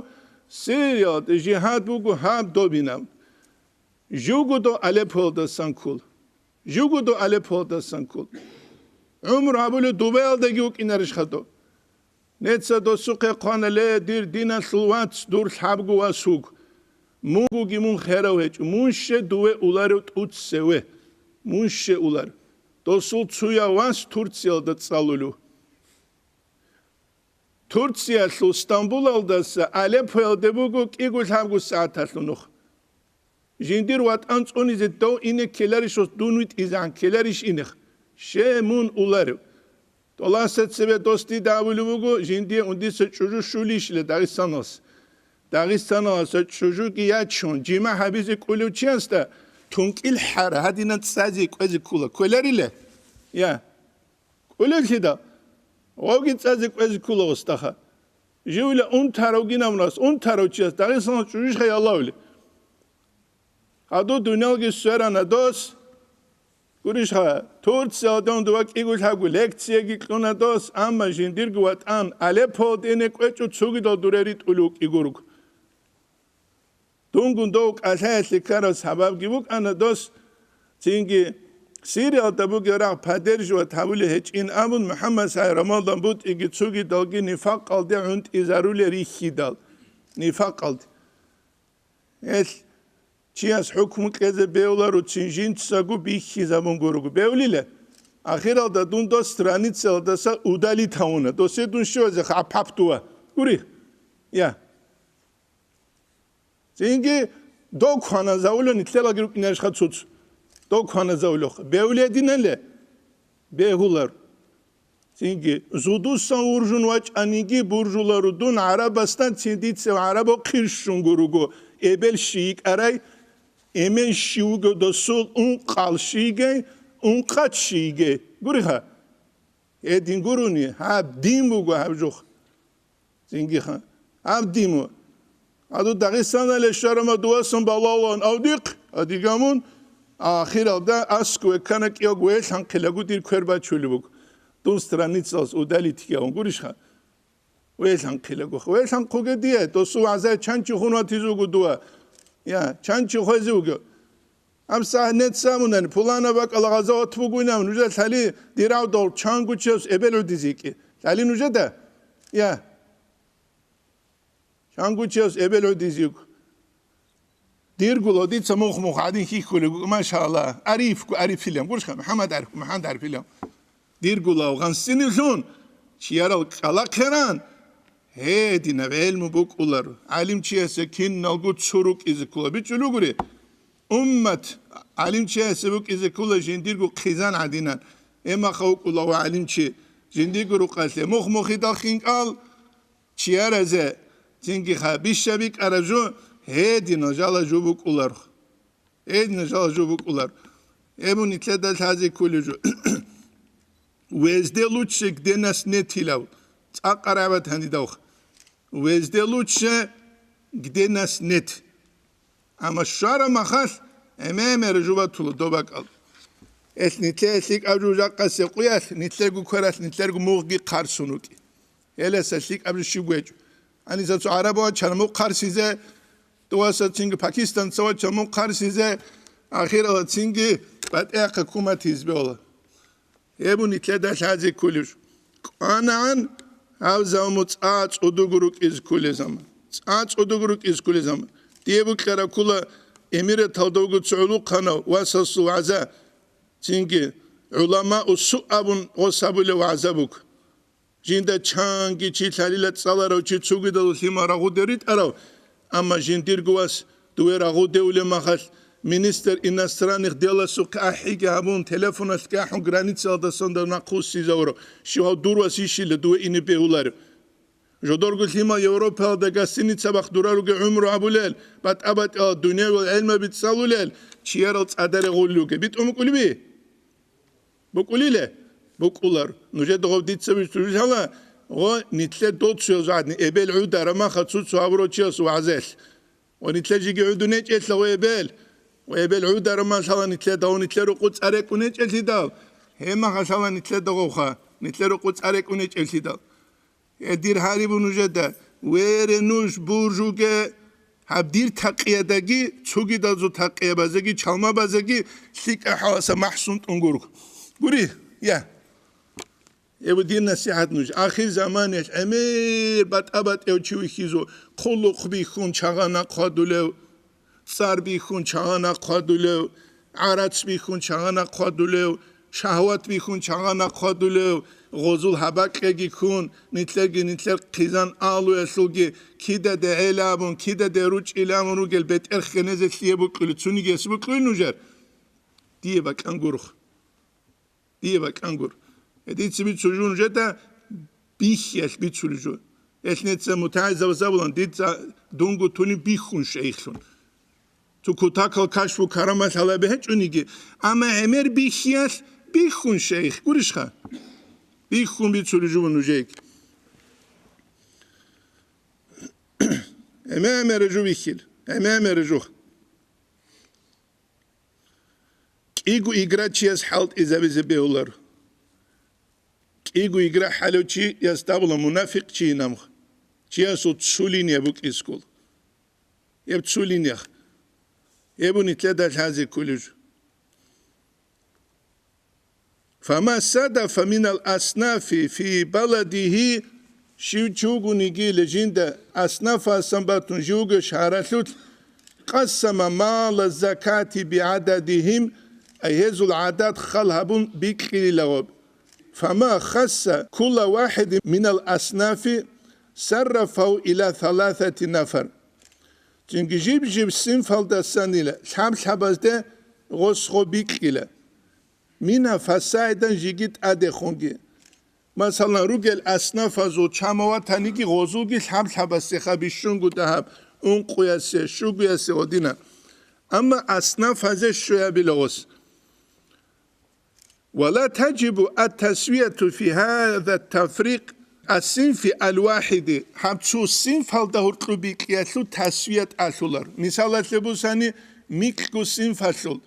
Сириялда жигьад буго гьаб добинав. Живго дов Алеппоялдасан ккол. Живго дов Алеппоялдасан ккол. ГӀумру гьабулев Дубаялдаги вукӀинарищ хадур? Неца досухъе хъвана, ле, дир диналъул вац, дур лъабго вас вуго. Мунгуги мун херав гьечӀо. Мун ще дуве уларев тӀуцеве? Мун ще улар? Досул цуяв вас Турциялда цӀалулев. Турциялъул Стамбулалдаса Алеппоялде буго кӀиго лъабго сагӀаталъул нух. Жиндир ватӀан цӀунизе дов ине ккеларищ, дос дун витӀизегӀан ккеларищ инех? Ще мун уларев. Толаса цебе дос дида абулеб буго, жиндие ундиса чӀужу щулищила Дагъистаналъ. Дагъистаналъа чӀужуги ячун, жима гьабизе кӀулев чиясда тункӀил хӀара гьадинан цӀазе кӀвезе ккула. Кквеларила? Я. КӀулевлъидал? Гъовги цӀазе кӀвезе ккула гъосдаха. Живила унтаравгинавунас, унтарав чияс Дагъистаналъ чӀужуш хай Аллагьули. Гьадур дуниялги сверана дос. Гурищха, Турциялда унда вакӀиго лъабго лекцияги кьуна дос, амма жиндирго ватӀан Алеппоялда ине кӀвечӀо, цогидал дуре ритӀулев вукӀи гург. Дунгун дов кӀалъаялъе ккараб сабабги букӀана дос, цинги Сириялда бугеб рагъ поддерживать гьабулеб гьечӀин абун, МухӀаммад СагӀид Рамадан бутӀиги цогидалги нифакъалде гӀунтӀизарулел рихьидал. Нифакъалде. Гьелъ чияс хӀукму кьезе бевларо, цин жинцаго бихьизабун гурого. Бевлила? Ахиралда дун дос страницаялдаса удалить гьавуна. Досе дун щивазе хапапдува. Гури? Я. Цинги дов кваназавулев нилъелаги рукӀинарищха цуц? Дов кваназавулев. Бевле динале? Бегьулар. Цинги зудусан вуржун вачӀаниги буржуларо дун гӀарабасда, цин дица гӀарабо хъирщунгу руго, эбел щий йикӀарай, эмен щив вуго досул, ункъал щийгей, ункъат щийгей. Гуриха? Гьедин гурони, гьаб дин буго гьаб жух. Цинги ха-, гьаб дин буго. Гьадур Дагъистанале щварама дуасан балалан авдихъ, адигамун, ахиралда аскӀове ккана кӀиялго велъанхъилаго дир квер бачулеб буго. Дун страницалъ удалить кьавун гурищха? Велъанхъилаго. Велъанхъуге дие, досул вагӀза чанчи хун ватизе вуго дова. Я, чанчи хвезе вуго. Гьаб сагьнет самунани, пулана бакӀала гъазават бугуйнав, нужа лъали дирав дол чангучевс эбел гӀудизе йикӀи. Лъали нужеда? Я. Чангучевс эбел гӀудизе йикӀ. Диргула дица мух-мух гьадин хьихьулеб, машалла, Арифгу Арифилан, гуршха, МухӀаммад Ариф, МухӀаммад Арифилан. Диргула гъансинилъун, чиярал кӀалахъеран, гьединаб гӀелму букӀулар, гӀалимчиясе киналго цо рукӀизе ккола. БичӀчӀулугури, уммат гӀалимчиясе букӀизе ккола жиндирго хъизан гӀадинан. Гьемаха вукӀула ва гӀалимчи, жиндирго рукъалъе мух-мухидал хинкӀал, чияразе, цинги ха бища бикӀараб жо, гьединал жала жо букӀулар. Гьединал жала жо букӀулар. Гьеб нилъеда лъазе кколеб жо. Везде лучше, где нас нет, илав. ЦӀакъ арабат гьанидавх. Везде лучше, где нас нет. Амма щвара махалъ гӀемер жубатула добакӀал. Элъ нилъее лъикӀаб жужахъасе къуялъ, нилъерго квералъ, нилъерго мугъги хъарсун рукӀи. Гьеласа лъикӀаб жо щиб гьечӀо. Гьаниса цо гӀараб вачана мугъ хъарсизе, тӀуваса цинги пакистанца вачана мугъ хъарсизе, ахирала цинги батӀиахъа кумат гьизбеола. Гьеб нилъеда лъазе кколеб жо. КӀванагӀан гьав заму цӀа цӀодого рукӀизе кколезама. ЦӀа цӀодого рукӀизе кколезама. Дие букьараб ккола эмираталда вуго цо гӀулухъанав васасул вагӀза, цинги гӀуламаусу абун гъос гьабулев вагӀза буго. Жинда чанги чи лъалила цӀаларав чи цогидал лъимал рагъуде ритӀарав, амма жиндирго вас дуве рагъудевулеб махалъ, министр иностранных деласухъе ахӀиги гьабун, телефоналъги ахӀун, границаялдасан нахъвуссизавурав, щив гьав дур вас ищила дуве ине бегьуларев? Жодорго лъимал Европаялда гостиница бахъ дурал ругел гӀумру гьабулел, батӀа-батӀиял дуниявал гӀелмаби цӀалулел, чиярал цӀадаре гъуллуге. БитӀун букӀулеби? БукӀулиле? БукӀулар. Нужеда гъов дица виччулел гьала, гъо, нилъер доцуяз гӀадни, эбел гӀудараб маха цо-цо гьабурав чияс вагӀзелъ. Гъо, нилъер жиги гӀудун гьечӀелъа, гъо, эбел. Гъо, эбел гӀудараб малъала нилъеда, гъо, нилъер рукъу цӀарекӀун гьечӀелъидал, гьеб махалъала нилъеда гъовха, нилъер рукъу цӀарекӀун гьечӀелъидал. Гье, дир гьарибу нужеда, вере нуж буржуге, гьаб дир такъиядаги, цогидазул такъиябазеги, чалмабазеги лъикӀа хӀаласа махӀсун тӀун гург. Гури, я. Эбу дир насихӀат нуж. Ахир заманаялъ гӀемер батӀа-батӀияв чи вихьизу, хъулухъ бихьун чагъана хъвадулев, цӀар бихьун чагъана хъвадулев, гӀарац бихьун чагъана хъвадулев, Шагьват бихьун чагъана хъвадулев, гъозул гьабакьяги ккун, нилъерги нилъер хъизан алуялъулги кидаде гӀела абун, кидаде ручӀила абун ругел бетӀер хенезе лъие букӀули, цунигиясе букӀули нужер? Дие бакӀан гурухъ. Дие бакӀан гур. Гьединцин бицулев нужеда бихьиялъ бицулев жо. Гьелъ нецца мутагӀилзабаз абулан, дица дунго туниб бихьун шейхлъун. Цо кутакал кашфу карамал гьалаб гьечӀониги, амма гӀемер бихьиялъ бихьун шейх гурищха? Бихьун бицулев жо нужееги. ГӀемер-гӀемер жо бихьил, гӀемер-гӀемер жо. КӀиго игра чияс хӀалтӀизабизе бегьулар. КӀиго игра хӀалев чияс дагъула мунафикъ чийин амха. Чиясул цулиния букӀискул. Гьеб цулиниях. Гьеб нилъеда лъазе кколеб жо. Фама садафа минал аснафи фи баладигьи, щив чи вугониги лежинда аснафасан батун живго шагьаралъулъ, къассама мала закати бигӀададигьим, ай гьезул гӀадад хал гьабун бикьилила гъоб. Фама хасса кулла вахӀидин минал аснафи саррафагьу ила саласати нафар. Цинги жиб-жиб синфалдасанила лъаб-лъабазде гъос гъо бикьила. Мингьа фасайдан жиги тӀадехунги. Масалан, ругел аснафазул чамав ватаниги гъозулги лъаб-лъабасеха бищунго дагьаб, ункъуясе, щугуясе гъодина. Амма аснафазе щуябила гъос. Ва ла таджибу ат-тасвияту фи гьаза тафрикъ ас-синфи ал-вахиди, гьаб цо синфалда гьуркьу бикьиялъул тасвият алъулар. Мисалалъе бусани, микьго синфалъул.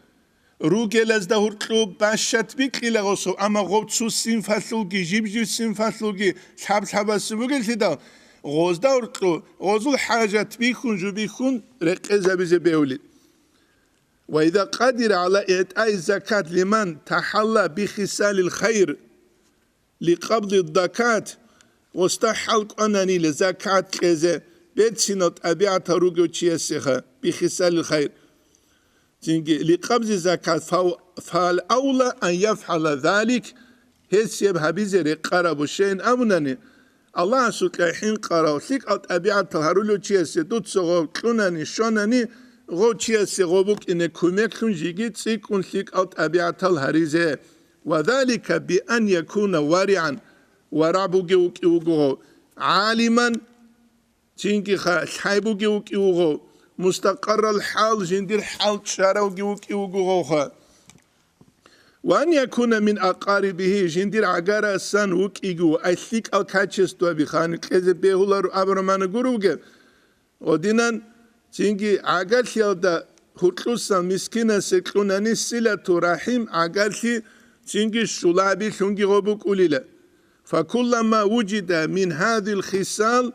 Ругелазда гьуркьу бащат бикьила гъосов, амма гъов цу синфалъулги, жиб-жиб синфалъулги лъаб-лъабаси бугеллъидал, гъозда гьуркьу, гъозул хӀажат бихьун, жубихьун рекъезабизе бегьули. Ва иза къадира гӀала игӀтаи закат лиман тахӀалла бихисалил хайр, ликъабди дакат, гъосда хӀал кӀвананила закат кьезе, берцинал тӀабигӀатал ругев чиясеха, бихисалил хайр. Цинги ликъабзи закат фав-, фал авла ан яфгӀала залик, гьес гьеб гьабизе рекъарабу щейин абунани, Аллагьасукьа хӀинкъарав, лъикӀал тӀабигӀатал гьарулев чиясе дуца гъов кьунани, щванани, гъов чиясе гъов букӀине кумеклъун жиги цӀикӀкӀун лъикӀал тӀабигӀатал гьаризе. Ва залика би ан якуна варигӀан, варагӀ бугев вукӀи вуго гъов, гӀалиман, цинги ха лъай бугев вукӀи вуго гъов, мустакъаррал хӀал, жиндир хӀал чӀаравги вукӀи вуго гъовха. Ва ан якуна мин акъарибихи, жиндир гӀагарасан вукӀиго, ай лъикӀал качествоби хани кьезе бегьуларо абурамана гуруге. Гъодинан цинги гӀагарлъиялда гьуркьусан мискинасе кьунани силату рахӀим гӀагарлъи цинги щулабилъунги гъо букӀулила. Факуллама вужида мин гьадил хисал,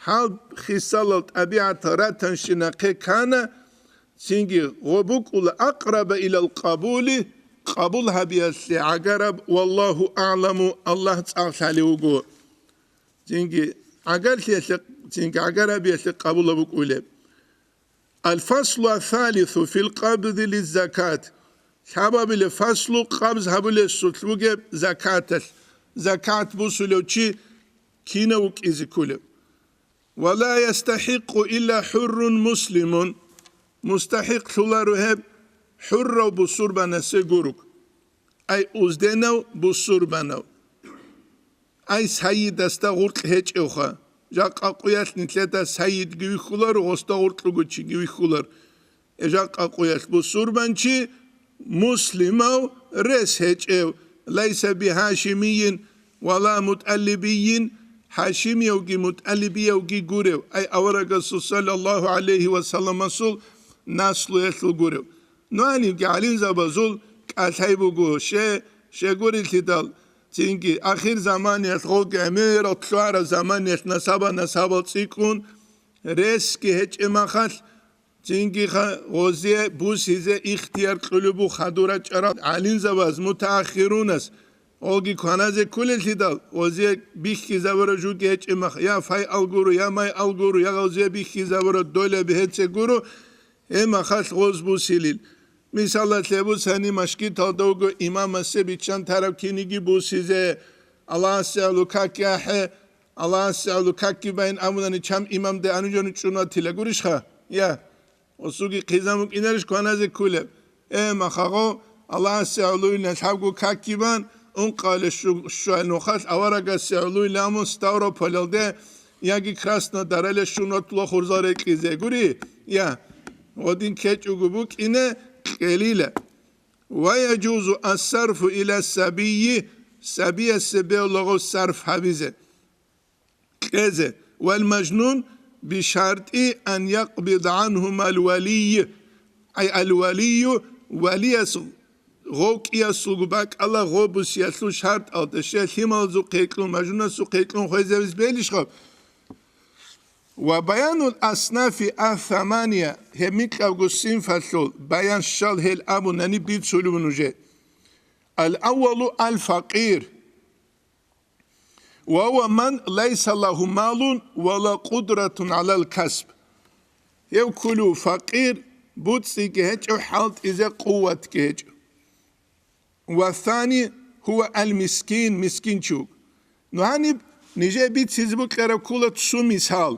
гьал хисалал тӀабигӀат ратанщинахъе ккана, цинги гъо букӀула акъраба илал къабули, къабул гьабиялъе гӀагараб, валлагьу аъламу, Аллагь цӀакъ лъалев вуго. Цинги гӀагарлъиялъе, цинги гӀагарабиялъе къабулаб букӀулеб. Аль-фаслу ас-салису фил къабзи лиз-закат. Лъабабилеб фаслу къабз гьабулесулъ бугеб закаталъ. Закат бусулев чи кинав вукӀизе кколев? Ва ла ястахӀикъу илла хӀуррун муслимун. МустахӀикълъуларо гьеб хӀуррав бусурбанасе гуруг. Ай узденав бусурбанав. Ай сайидасда гъуркь гьечӀевха. Жакъа къуялъ нилъеда сайидги вихьулар, гъосда гъуркьуго чиги вихьулар. Э, жакъа къуялъ бусурбанчи, муслимав, рес гьечӀев, лайса бихӀашимийин ва ла мутӀалибийин, хӀашимиявги мутӀалибиявги гурев, ай аварагасул саллаллагьу гӀалайгьи ва салламасул наслуялъул гурев. Нугьанивги гӀалимзабазул кӀалъай буго, ще-, щегурелъидал, цинги ахир заманиялъ гъоги гӀемерал лъугӀараб заманиялъ насаба-насабал цӀикӀкӀун, ресги гьечӀеб махалъ, цинги ха-, гъозие бусизе ихтияр кьулеб буго хадур рачӀарал гӀалимзабаз, мутаахирунас, гъоги кваназе кколелъидал, гъозие бихьизабураб жуги гьечӀеб мах, я фай ал гуро, я май ал гуро, я гъозие бихьизабураб доля бегьецӀе гуро, гьеб махалъ гъоз бусилил. Мисалалъе, бусани машгиталда вуго имамасе биччан тараб киниги бусизе, Аллагьасе гӀоло какги ахӀе, Аллагьасе гӀоло какги байн абунани, чам имамде анужену чӀун ватила гурищха? Я. Осуги хъизан букӀинарищ кваназе ккулеб? Э, махагъо, Аллагьасе гӀолойилан лъабго какги бан, ункъале щу-, щугьал нухалъ аварагасе гӀолойилан мун Ставрополалде яги Краснодарале щун ватула хурзал рекьизе гури? Я. Гъодин кечӀого букӀине кьелила. Ва яжузу ассарфу иля сабийи, сабиясе бегьулаго сарф гьабизе, кьезе. Вал мажнун бишартӀи ан якъбида гӀанхум ал валийи, ай ал валийю, валияс гъов кӀиясулго бакӀала гъобусиялъул шартӀалда, щай лъималазухъе кьун, мажнунасухъе кьун хвезабиз белищ гъаб? Ва баянул аснафи ас-самания, гьеб микьабго синфалъул баян щал гьел абунани бицулев нужее. Ал-аввалу ал-факъир. Ва гьува ман лайса лагьу малун ва ла къудратун гӀалал касб. Гьев кколев факъир, буцӀцӀиги гьечӀев, хӀалтӀизе къуватги гьечӀев. Ва сани гьува ал-мискин, мискинчи вуго. Ну гьаниб нижее бицизе букӀараб ккола цо мисал.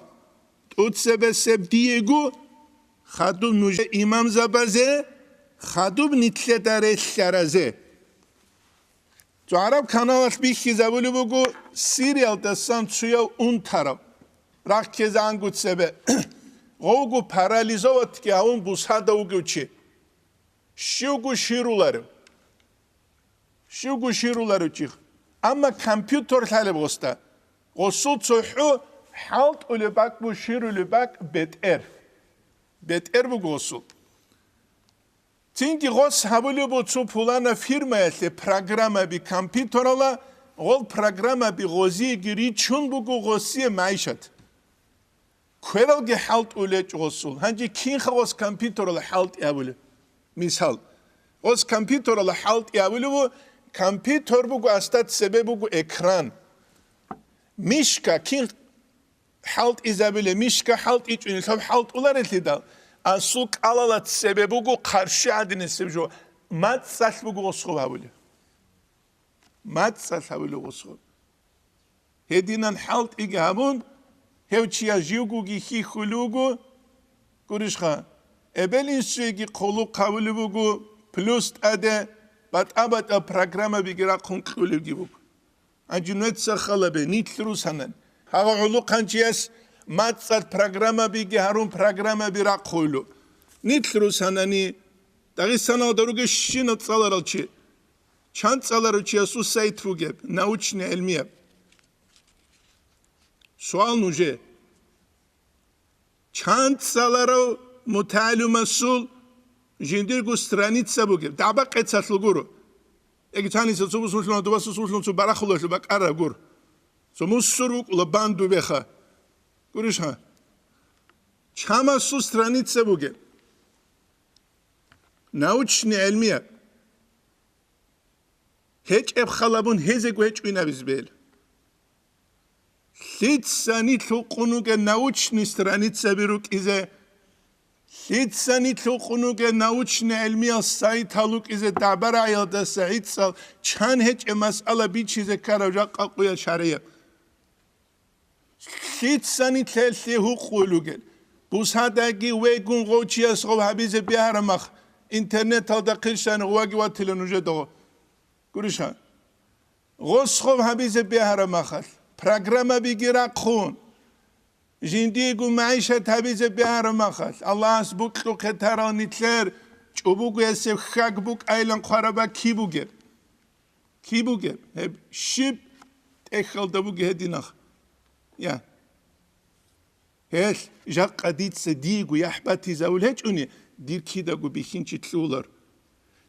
ТӀуцебесеб диего, хадуб нужее имамзабазе, хадуб нилъеда релълъаразе. Цо гӀараб каналалъ бихьизабулеб буго Сириялдасан цояв унтараб, рахъизанго цебе. Гъовго парализоватги гьавун бусада вугев чи. Щивго щируларев. Щивго щируларев чи. Амма компьютер лъалеб гъосда. Гъосул цохӀо хӀалтӀулеб бакӀ бу, щирулеб бакӀ бетӀер. БетӀер буго гъосул. Цинги гъос гьабулеб буго цо пулана фирмаялъе программаби компьютерала, гъол программаби гъозиеги ричун буго гъосие майшат. Квералги хӀалтӀулечӀ гъосул. Гьанже кинха гъос компьютерала хӀалтӀи гьабулеб? Мисал, гъос компьютерала хӀалтӀи гьабулеб буго, компьютер буго, асда цебе буго экран. Мишка кин хӀалтӀизабилеб, мишка хӀалтӀичӀунилъаб хӀалтӀуларелъидал, асул кӀалала цебе буго хъарщи гӀадинисеб жо, мацӀалъ буго гъосхъуб гьабулеб. МацӀалъ гьабулеб гъосхъуб. Гьединан хӀалтӀиги гьабун, гьев чияс живгоги хьихьулев вуго, гурищха, эбел-инсуеги хъулухъ гьавулев вуго, плюс тӀаде батӀа-батӀа программабиги рахъун кьулевги буго. Гьанже нужеца хал гьабе, нилъ русанани. Гьав гӀолохъанчияс мацӀалъ программабиги гьарун программаби рахъуйлу. Нилъ русанани, Дагъистаналда ругещинаб цӀаларал чи. Чан цӀаларав чиясул сайт бугеб, научный гӀилмияб? Суал нужее. Чан цӀаларав мутагӀалимасул жиндирго страница бугеб, дагӀба-къецалъул гуро. Эгитаниса цо бусулъун, дубаса сулъун цо барахулалъул бакӀараб гур. Цо мусур вукӀула банду беха. Гурищ гьа? Чамасул страница бугеб. Научный гӀилмияб. ГьечӀеб халабун гьезего гьечӀо инабизе бегьила. Лъицани лъукъун вугеб научный страницаби рукӀизе, лъицани лъукъун вугеб научный гӀилмиял сайтал рукӀизе дагӀба-рагӀиялдаса гӀицӀал чан гьечӀеб масъала бичизе ккарав жакъа къуя шаргӀияб. Лъицани лъелъие гьукъуй ругел. Бусадаги вегун гъов чияс гъов гьабизе бегьараб мах, интернеталда хъирщани гъоваги ватила нужеда гъо. Гуриша? Гъос гъов гьабизе бегьараб махалъ, программабиги рахъун, жиндиего магӀишат гьабизе бегьараб махалъ, Аллагьас букьухъе тарал нилъер чӀобогоясеб хьаг букӀайилан хъвараба киб бугеб? Киб бугеб? Гьеб щиб тӀехьалда бугеб гьединах? Я. Гьелъ жакъа дица диего яхӀ батизавул гьечӀони, дир кидаго бихьинчи лъугьулар.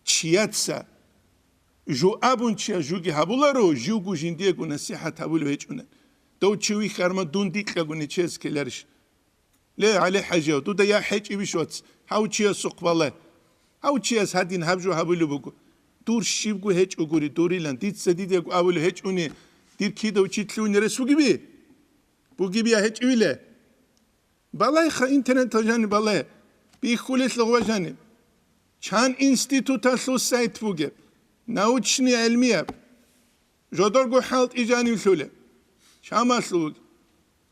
Чияца жо абун чияс жоги гьабуларо, живго жиндиего насихӀат гьабулев гьечӀунан. Дов чи вихьарма дун дикьаго нечез ккеларищ? Ле, ГӀали-хӀажияв, дуда я хӀечӀебищ, вац, гьав чиясухъ балай. Гьав чияс гьадин гьаб жо гьабулеб буго. Дур щибго гьечӀогури, дурилан, дица дидего абулеб гьечӀуни, дир кидав чи лъугьине рес вугеби? Бугеб я гьечӀевиле? Балайха, интернетал жаниб балай. Бихьулелъа гъва жаниб. Чан институталъул сайт бугеб, научный гӀелмияб, жодорго хӀалтӀи жанивлъулеб, чамалъул вугеб.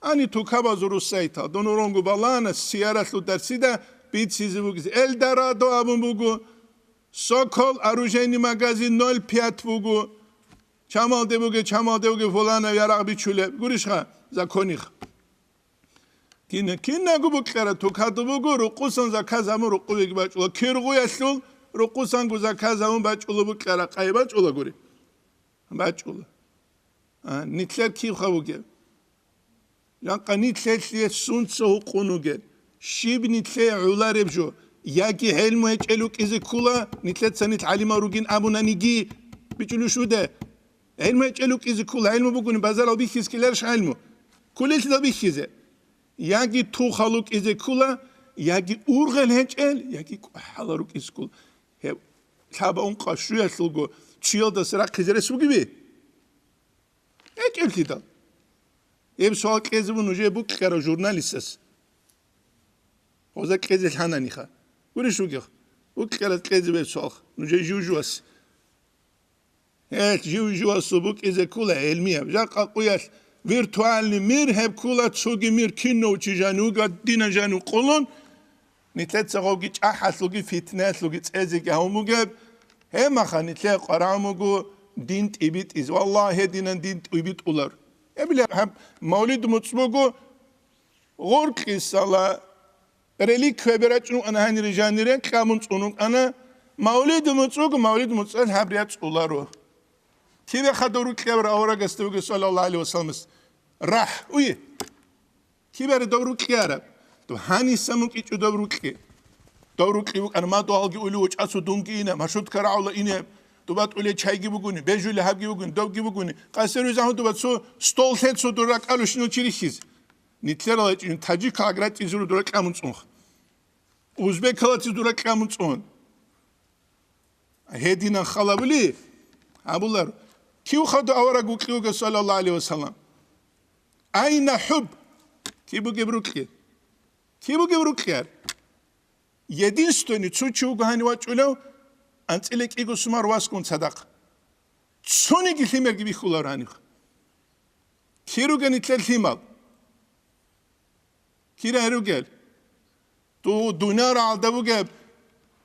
Ани тукабазул руссайтал, дун уронгу балана, сияралъул дарсида бицизе бугез, Эльдорадо абун буго, Сокол, оружейный магазин ноль пять буго, чамалде буге, чамалде буге, фуланав ярагъ бичулеб, гурищха, законих. Кина-, кинаго букьара тукаду буго, рукъусан заказ гьабун рукъувеги бачӀула, киргъуялъул рукъусанго заказ гьабун бачӀула букьара, къай бачӀула гури. БачӀула. А, нилъер кибха бугеб? Жакъа нилъелъе сунца гьукъун вугел? Щиб нилъее гӀолареб жо? Яги гӀелму гьечӀел вукӀизе ккула, нилъеца нилъ гӀалимал ругин абунаниги, бичӀулищ уде? ГӀелму гьечӀел вукӀизе ккула, гӀелму бугони базарал бихьизе ккеларищ гӀелму? Кколелъидал бихьизе. Яги тухал вукӀизе ккула, яги ургъел гьечӀел, яги кӀвахӀала рукӀизе ккула. Гьеб лъаба ункъа щуялъулго чуялдаса рахъизе рес бугеби? ГьечӀеблъидал. Гьеб суал кьезе бун нужее букьарав журналистас. Гъоза кьезе лъананиха. Гурищ вугев? Букьараз кьезе беб суал. Нужее жив-живас. Гьелъ жив-живасул букӀизе ккула гӀелмияб. Жакъа къуялъ виртуальный мир гьеб ккула, цоги мир кино чи жанив, гьадина жанив къулун, нилъеца гъовги чӀахӀалъулги фитнаялъулги цӀезеги гьавун бугеб, гьебмаха нилъее къварагӀун буго дин тӀибитӀизе. Валлагь, гьединан дин тӀибитӀулар. Гьеб-, гьаб мавлид муцӀ буго, гъоркьисала реликвияби рачӀун рукӀана гьанире жанире, кьамун цӀун рукӀана, мавлид муцӀ буго, мавлид муцӀал гьаб ряцӀуларо. Киве хадур рукьияб аварагасда вугев, саллаллагьу гӀалайгьи вассаламас, рахӀ, уе. Кибари дов рукьиараб? Дов гьаниса мукӀичӀо дов рукьи. Дов рукьи вукӀана, мадугьалги ули, вочӀасу дунги ина, маршрутка рагӀула ине, дуба тӀуле чайги бугуни, бежули гьабги бугуни, довги бугуни, къасируй загьму дуба цо стол лъе цо дур ракӀалущинал чи рихьизе. Нитлъерала чӀин таджикал агратӀизуру дура кьамун цӀунха. Узбекалаци дура кьамун цӀун. Гьединан халабули абулар, кив хадур авараг вукьи вуго, саллаллагьу гӀалайгьи вассалам? Айна хӀуб? Киб бугеб рукьи? Киб бугеб рукьияр? Единственный цо чи вуго гьанив вачӀулев, анцӀила кӀиго сумар васгун цадахъ. Цониги лъимерги бихьулар гьанив. Кир ругел нилъер лъимал? Кир ругел? Ду-, дуниял рагӀалда бугеб,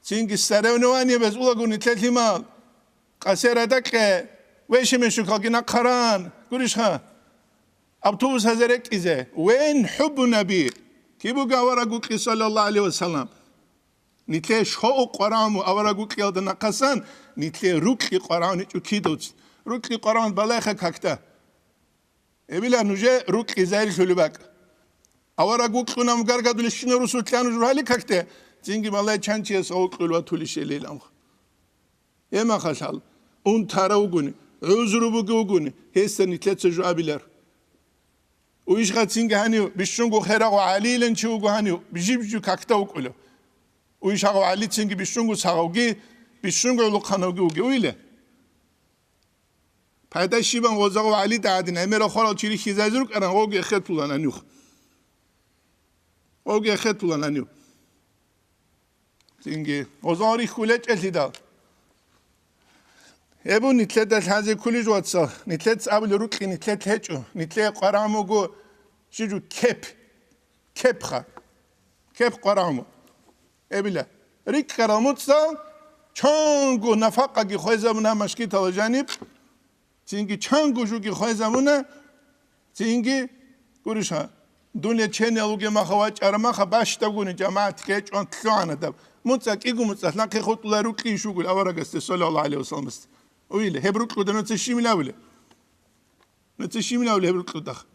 цинги соревнованиябаз улаго нилъер лъимал. Къасер радакье, вешемешукалги нахъаран, гурищха? Автобус гьазе рекӀизе. Вен хӀуббу наби? Киб буго авараг вукьи, саллаллагьу гӀалайгьи вассалам? Нилъее щоу къварагӀун авараг вукьиялда нахъасан, нилъее рукьи къварагӀун гьечӀо кидавцин. Рукьи къварагӀун балайха какда. Эбила нужее рукьи загьирлъулеб бакӀ. Авараг вукьуна мугаргадулищина русутлъа нуж рухӀали какде, цинги малай чанчияс вукьул ватулищелил амха. Гьемахалъал, унтара вугони, гӀузру буги вугони, гьесда нилъеца жо абилар. Уйшгъацинги гьанив бищунго херагъу гӀалилан чи вуго гьанив, жиб-жиб какда вукӀулев. Уйшагъу гӀалицинги бищунго сагъавги, бищунго гӀулухъанавги вуги уйла. Пайда щибан гъозагъу гӀалида гӀадин гӀемерал хварал чи рихьизайзе рукӀаран, гъовги эхетулан анюх. Гъовги эхетулан анюх. Цинги, гъозал рихьулечӀелъидал. Гьебу нилъеда лъазе ккулищ, вацал, нилъеца абулеб рукьи нилъелъ гьечӀо, нилъее къварагӀун буго, щиб жо кеп, кепха, кеп къварагӀун буго. Эбила, рикӀкӀарал муцӀал чанго нафакъаги хвезабуна машгитала жаниб, цинги чанго жуги хвезабуна, цинги, гурищха, дун лечениялуге маха вачӀара маха бащдагуни жамагӀат кечӀван лъугӀана даб. МуцӀа кӀиго муцӀалъ нахъе хутӀула рукьи щугул аварагасде, саллаллагьу гӀалайгьи вассаламас. Уйла, гьеб рукьуда нуца щиб лавила? Нуца щиб лавила гьеб рукьудах?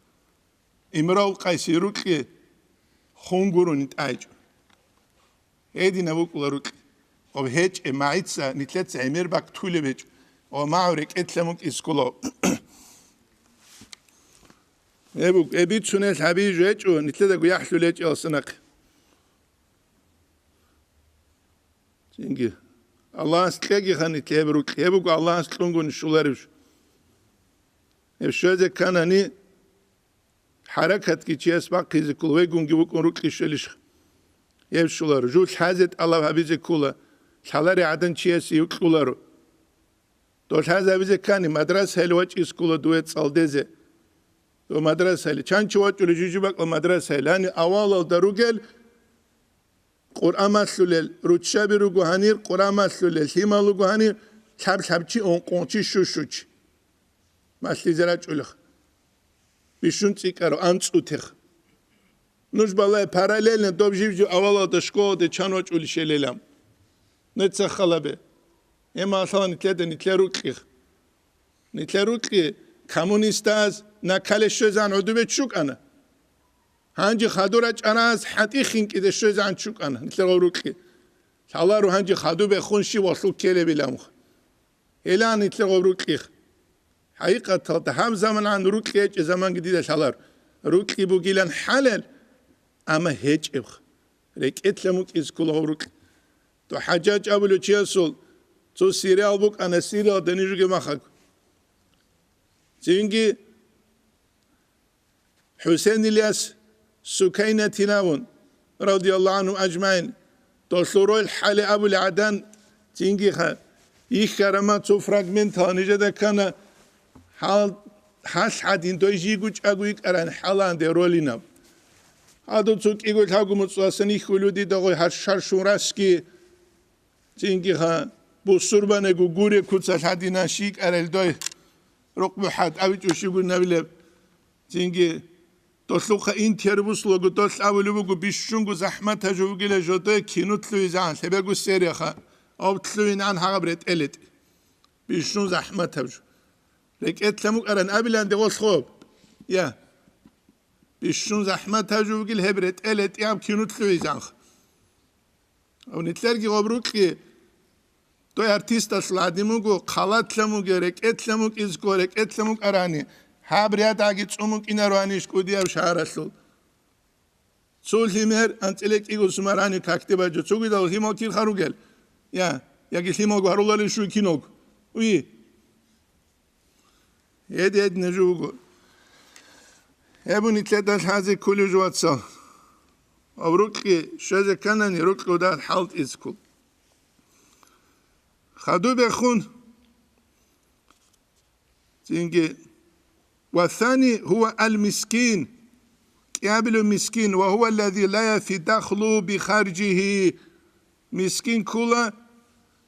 Имравул Къайси рукьи хунгуруни тӀайчӀо. Гьединаб букӀула рукьи. Гъоб гьечӀеб магӀица нилъеца гӀемер бактулеб гьечӀо ва магӀу рекӀелъа мукӀискула. Гьеб-, гьеб бицунел гьабизе гьечӀо, нилъедаго яхӀлъулел гьечӀеласа нахъе. Цинги. Аллагьас кьегиха нилъ гьеб рукьи. Гьеб буго Аллагьас кьунгун щуларев. Гьеб щвезе кканани, хӀаракатги чияс бахъизе ккола, вегунги вукӀун рукьи щвелищ. Гьеб щулар, жу лъазе тӀалаб гьабизе ккола, лъалари гӀадан чиясе юкьуларо. Дол хӀазабизе ккани, мадрасаялъ вачӀиз ккола дуе цӀалдезе. Дов мадрасаялъ. Чан чи вачӀули жужи бакӀла мадрасаялъ. Гьани авалалда ругел Къуръан малъулел, руччаби руго гьанир, Къуръан малъулел, лъимал руго гьанир, лъаб-лъабчи, ункъ-ункъчи, щущучи. Малъизе рачӀулех. Бищун цӀикӀкӀарав, анцӀутех. Нуж балай параллельно доб жив-жив авалалда школалде чан вачӀули щелелам. Нуца халабе. Гьема лъала нилъеда нилъер рукьих. Нилъер рукьи коммунистаз накале щвезан гӀодубе чукӀана. Гьанже хадур рачӀараз хӀатӀи хинкӀиде щвезан чукӀана нилъер гъов рукьи. Лъаларо гьанже хадуб бехун щив валъул ккелебилан. Гьелан нилъер гъов рукьих. ХӀакъикъаталда гьаб заманагӀан рукьи гьечӀеб заманги дида лъалар. Рукьи бугилан хӀалел, амма гьечӀебха. РекӀелъа мукӀиз ккола гъов рукьи. То ХӀажжаж абулев чиясул цо сериал букӀана, сериалда нижеги махаг. Цинги ХӀусен Ильяс Сукайнатин абун, радияллагьу гӀанхум ажмагӀин, долъул роль хӀале абулеб гӀадан, цинги ха-, йихьарама цо фрагментал нижеда ккана, гьал-, гьалъ гьадин дой жийго чӀаго йикӀаран хӀаланде ролинаб. Гьадур цо кӀиго лъабго муцӀуасан йихьулев дида гъой гьарш-, гьаршун расги, цинги ха-, бусурбанего гуре куца лъадина щийкӀарал дой, рукъ бухӀат абичӀо щугунабилеб. Цинги долъухъа интервьюслуго долъ абулеб буго, бищунго захӀматаб жо бугила жодое кино лъугӀизегӀан, лъебего серияха, об лъугӀинегӀан гьагъаб ретӀел-ретӀи. Бищун захӀматаб жо. РекӀелъа мукӀаран абилан дегъолъ хоб. Я. Бищун захӀматаб жо бугил гьеб ретӀел-ретӀияб кино лъугӀизегӀанха. Гьав нилъерги гъоб рукьи, той артисталъул гӀадин вуго, халатлъа муге, рекӀелъа мукӀизго, рекӀелъа мукӀарани, гьаб рядагӀги цӀун мукӀинароанищ кӀудияб шагьаралъул. Цо лъимер анцӀила кӀиго сумарани какде бачӀо, цогидал лъимал кирха ругел? Я, яги лъималго гьаруларел щуй киналго? Уй! Гьед-гьед нижу вуго. Гьеб нилъеда лъазе кколев жо, вацал. Гьав рукьи щвезе кканани, рукьи удал хӀалтӀизе ккол. Хадуб бехун. Цинги. Ва сани гьува ал-мискин. КӀиабилев мискин. Ва гьува аллази ла яфи дахлу би харжигьи. Мискин ккола,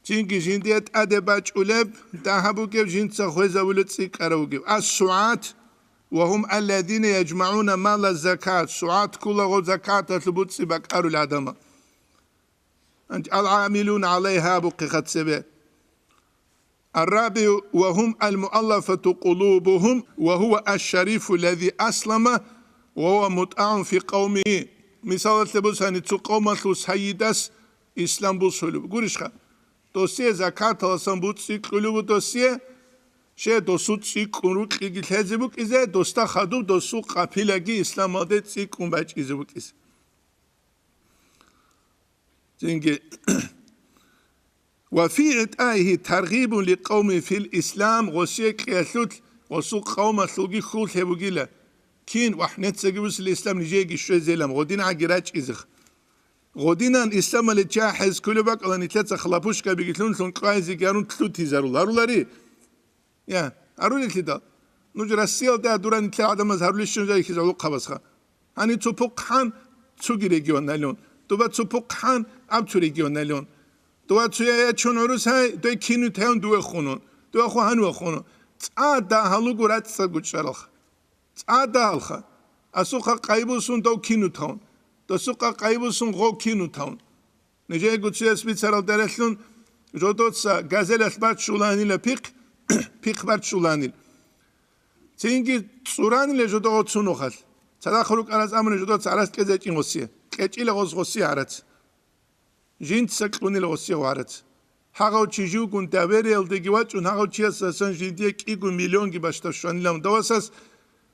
цинги жиндие тӀаде бачӀулеб, дагьаб бугеб, жинца хвезабулеб, цӀикӀкӀарав вугев. Ас-сугӀат, ва гьум аллазина яжмагӀуна мала закат, сугӀат ккола гъо закаталъул буцӀи бакӀарул гӀадамал. Ал-гӀамилуна гӀалайгьа абухъе хъацебе. Ар-рабигӀу, ва гьум ал-муаллафату къулубугьум, ва гьува аш-шарифу аллази аслама, ва гьува мутӀагӀун фи къавмигьи. Мисалалъе бусани, цо къавмалъул сайидас ислам бусулеб. Гурищха? Досие закаталасан буцӀи кьулеб досие, ще досу цӀикӀкӀун рукьиги лъезе букӀизе, досда хадуб досу къапилаги исламалде цӀикӀкӀун бачӀизе букӀизе. Цинги, ва фи гӀитӀаихи таргъибун ли къавми фил ислам, гъосие кьиялъулъ, гъосул къавмалъулги хьул гьеб бугила. Кин вахӀнецаги вусила ислам нижееги щвезелам, гъодинагӀаги рачӀизех. Гъодинан исламалде чахӀез кколеб бакӀалан нилъеца хлопушкабиги лъун-лъун кьвайзеги гьарун лъутизаруларулари. Я, гьарулелъидал, нуж Россиялда дуран нилъер гӀадамаз гьарулищин жайихьиз гӀолохъабазха. Гьани цо пухъ хӀан цоги регионалиун, дуба цо пухъ хӀан аб цо регионалиун. Дуба цо я ячун гӀурус гьай, дой кину тайун дуе хунун, дуе ху гьануе хунун. ЦӀа дагьалуго рацӀцӀа гучӀаралха. ЦӀа дагьалха. Асухъа къайбусун дов кину тавун. Досухъа къайбусун гъов кину тавун. Нижее гуцияс бицарал даралъун жодоца газелалъ баччуланила пихъ, пихъ баччуланил. Цинги цӀуранила жодого цунухъалъ. Цадахъ рукӀараз амруни жодоца гӀарац кьезе кӀин гъосие. КьечӀила гъоз гъосие гӀарац. Жинца кьунила гъосие гӀарац. Гьагъав чи живгун довериялдеги вачӀун, гьагъав чиясасан жиндие кӀиго миллионги бащдаб щванилан давасас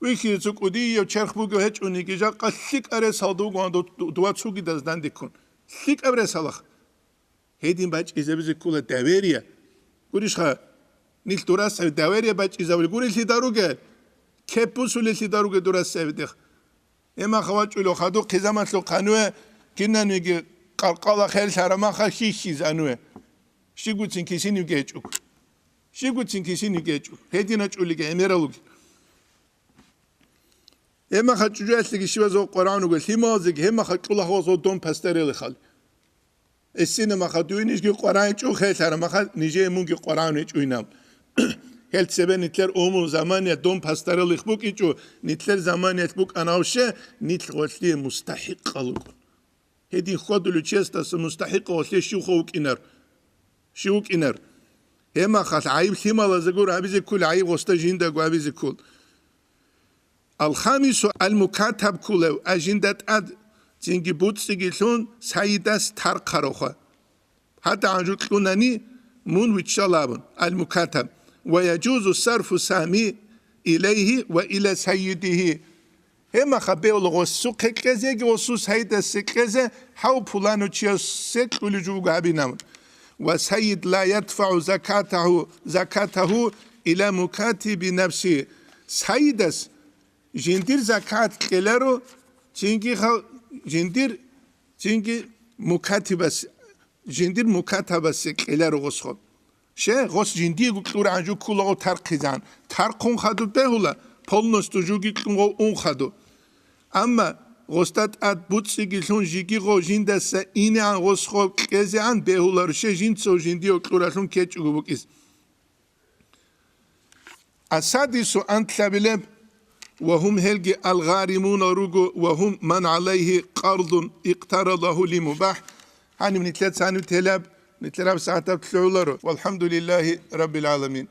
вихьизе цо кӀудияв черх бугев гьечӀониги, жакъа лъикӀа ресалда вугоан ду-, ду-, дова цугидаз дандеккун. ЛъикӀаб ресалах. Гьедин бачӀизабизе ккола доверие. Гурищха, нилъ дурасаби доверие бачӀизабули гурелъида ругел, кеп бусулелъида ругел дурасаби дехъ. Гьемаха вачӀулев хадуб хъизамалъул хъануе, кинаниги къалкъала херлъарамаха хьихьиз ануе. Щибгоцин кисинивги гьечӀого. Щибгоцин кисинивги гьечӀого. Гьедин гьечӀолиги гӀемералуги. Гьебмаха чӀужуялъеги щибазул Къуръан руго, лъималазеги гьебмаха кьулагьуазул дом пасдарелихъал. Эсинамаха дуйнижги Къуръан чӀухелъарамаха, нижее мунги Къуръан чӀуйнав. Гьел цебе нитлъер умул заманият дом пасдарелих букӀичӀо, нитлъер заманиялъ букӀанавше, нилъ гъолъие мустахӀикъал рукӀун. Гьедин хьвадулев чиясдаса мустахӀикъав гъолъие щивха вукӀинар? Щив вукӀинар? Гьемахалъ гӀайиб лъималазего гьабизе ккол, гӀайиб гъосда жиндаго гьабизе ккол. Алхамису ал-мукатаб кколев, а жинда тӀад цинги буцӀцӀиги лъун сайидас тархъаравха. ГьатӀа гьанжу кьунани мун виччал абун, ал-мукатаб, ва яжузу сарфу сами илайгьи ва ила сайидигьи. Гьемаха бегьула гъосухъе кьезеги, гъосу сайидасе кьезе, гьав пуланав чиясе кьулев жуго гьабинавун. Ва сайид ла ядфагӀу закатагьу, закатагьу ила мукатиби нафсигьи. Сайидас жиндир закат кьеларо, цинги гьав-, жиндир, цинги мукатибас, жиндир мукатабасе кьеларо гъосхо. Ще, гъос жиндиего кьурагӀан жо кколаго тархъизан. Тархъун хадуб бегьула, полностью жуги кьун гъов ун хаду. Амма гъосда тӀад буцӀцӀиги лъун жиги гъов жиндаса инегӀан гъосхо кьезегӀан бегьуларо, ще, жинцав жиндиев кьуралъун ккечӀого букӀиз. Асадису анлъабилеб, ва гьум гьелги алгъаримуна руго, ва гьум ман гӀалайгьи къардун икътарадагьу лимубахӀ. Гьаниб нилъеца гьаниб телаб, нилъераб сагӀатаб лъугӀуларо. Валхамдулиллагьи раббил гӀаламин.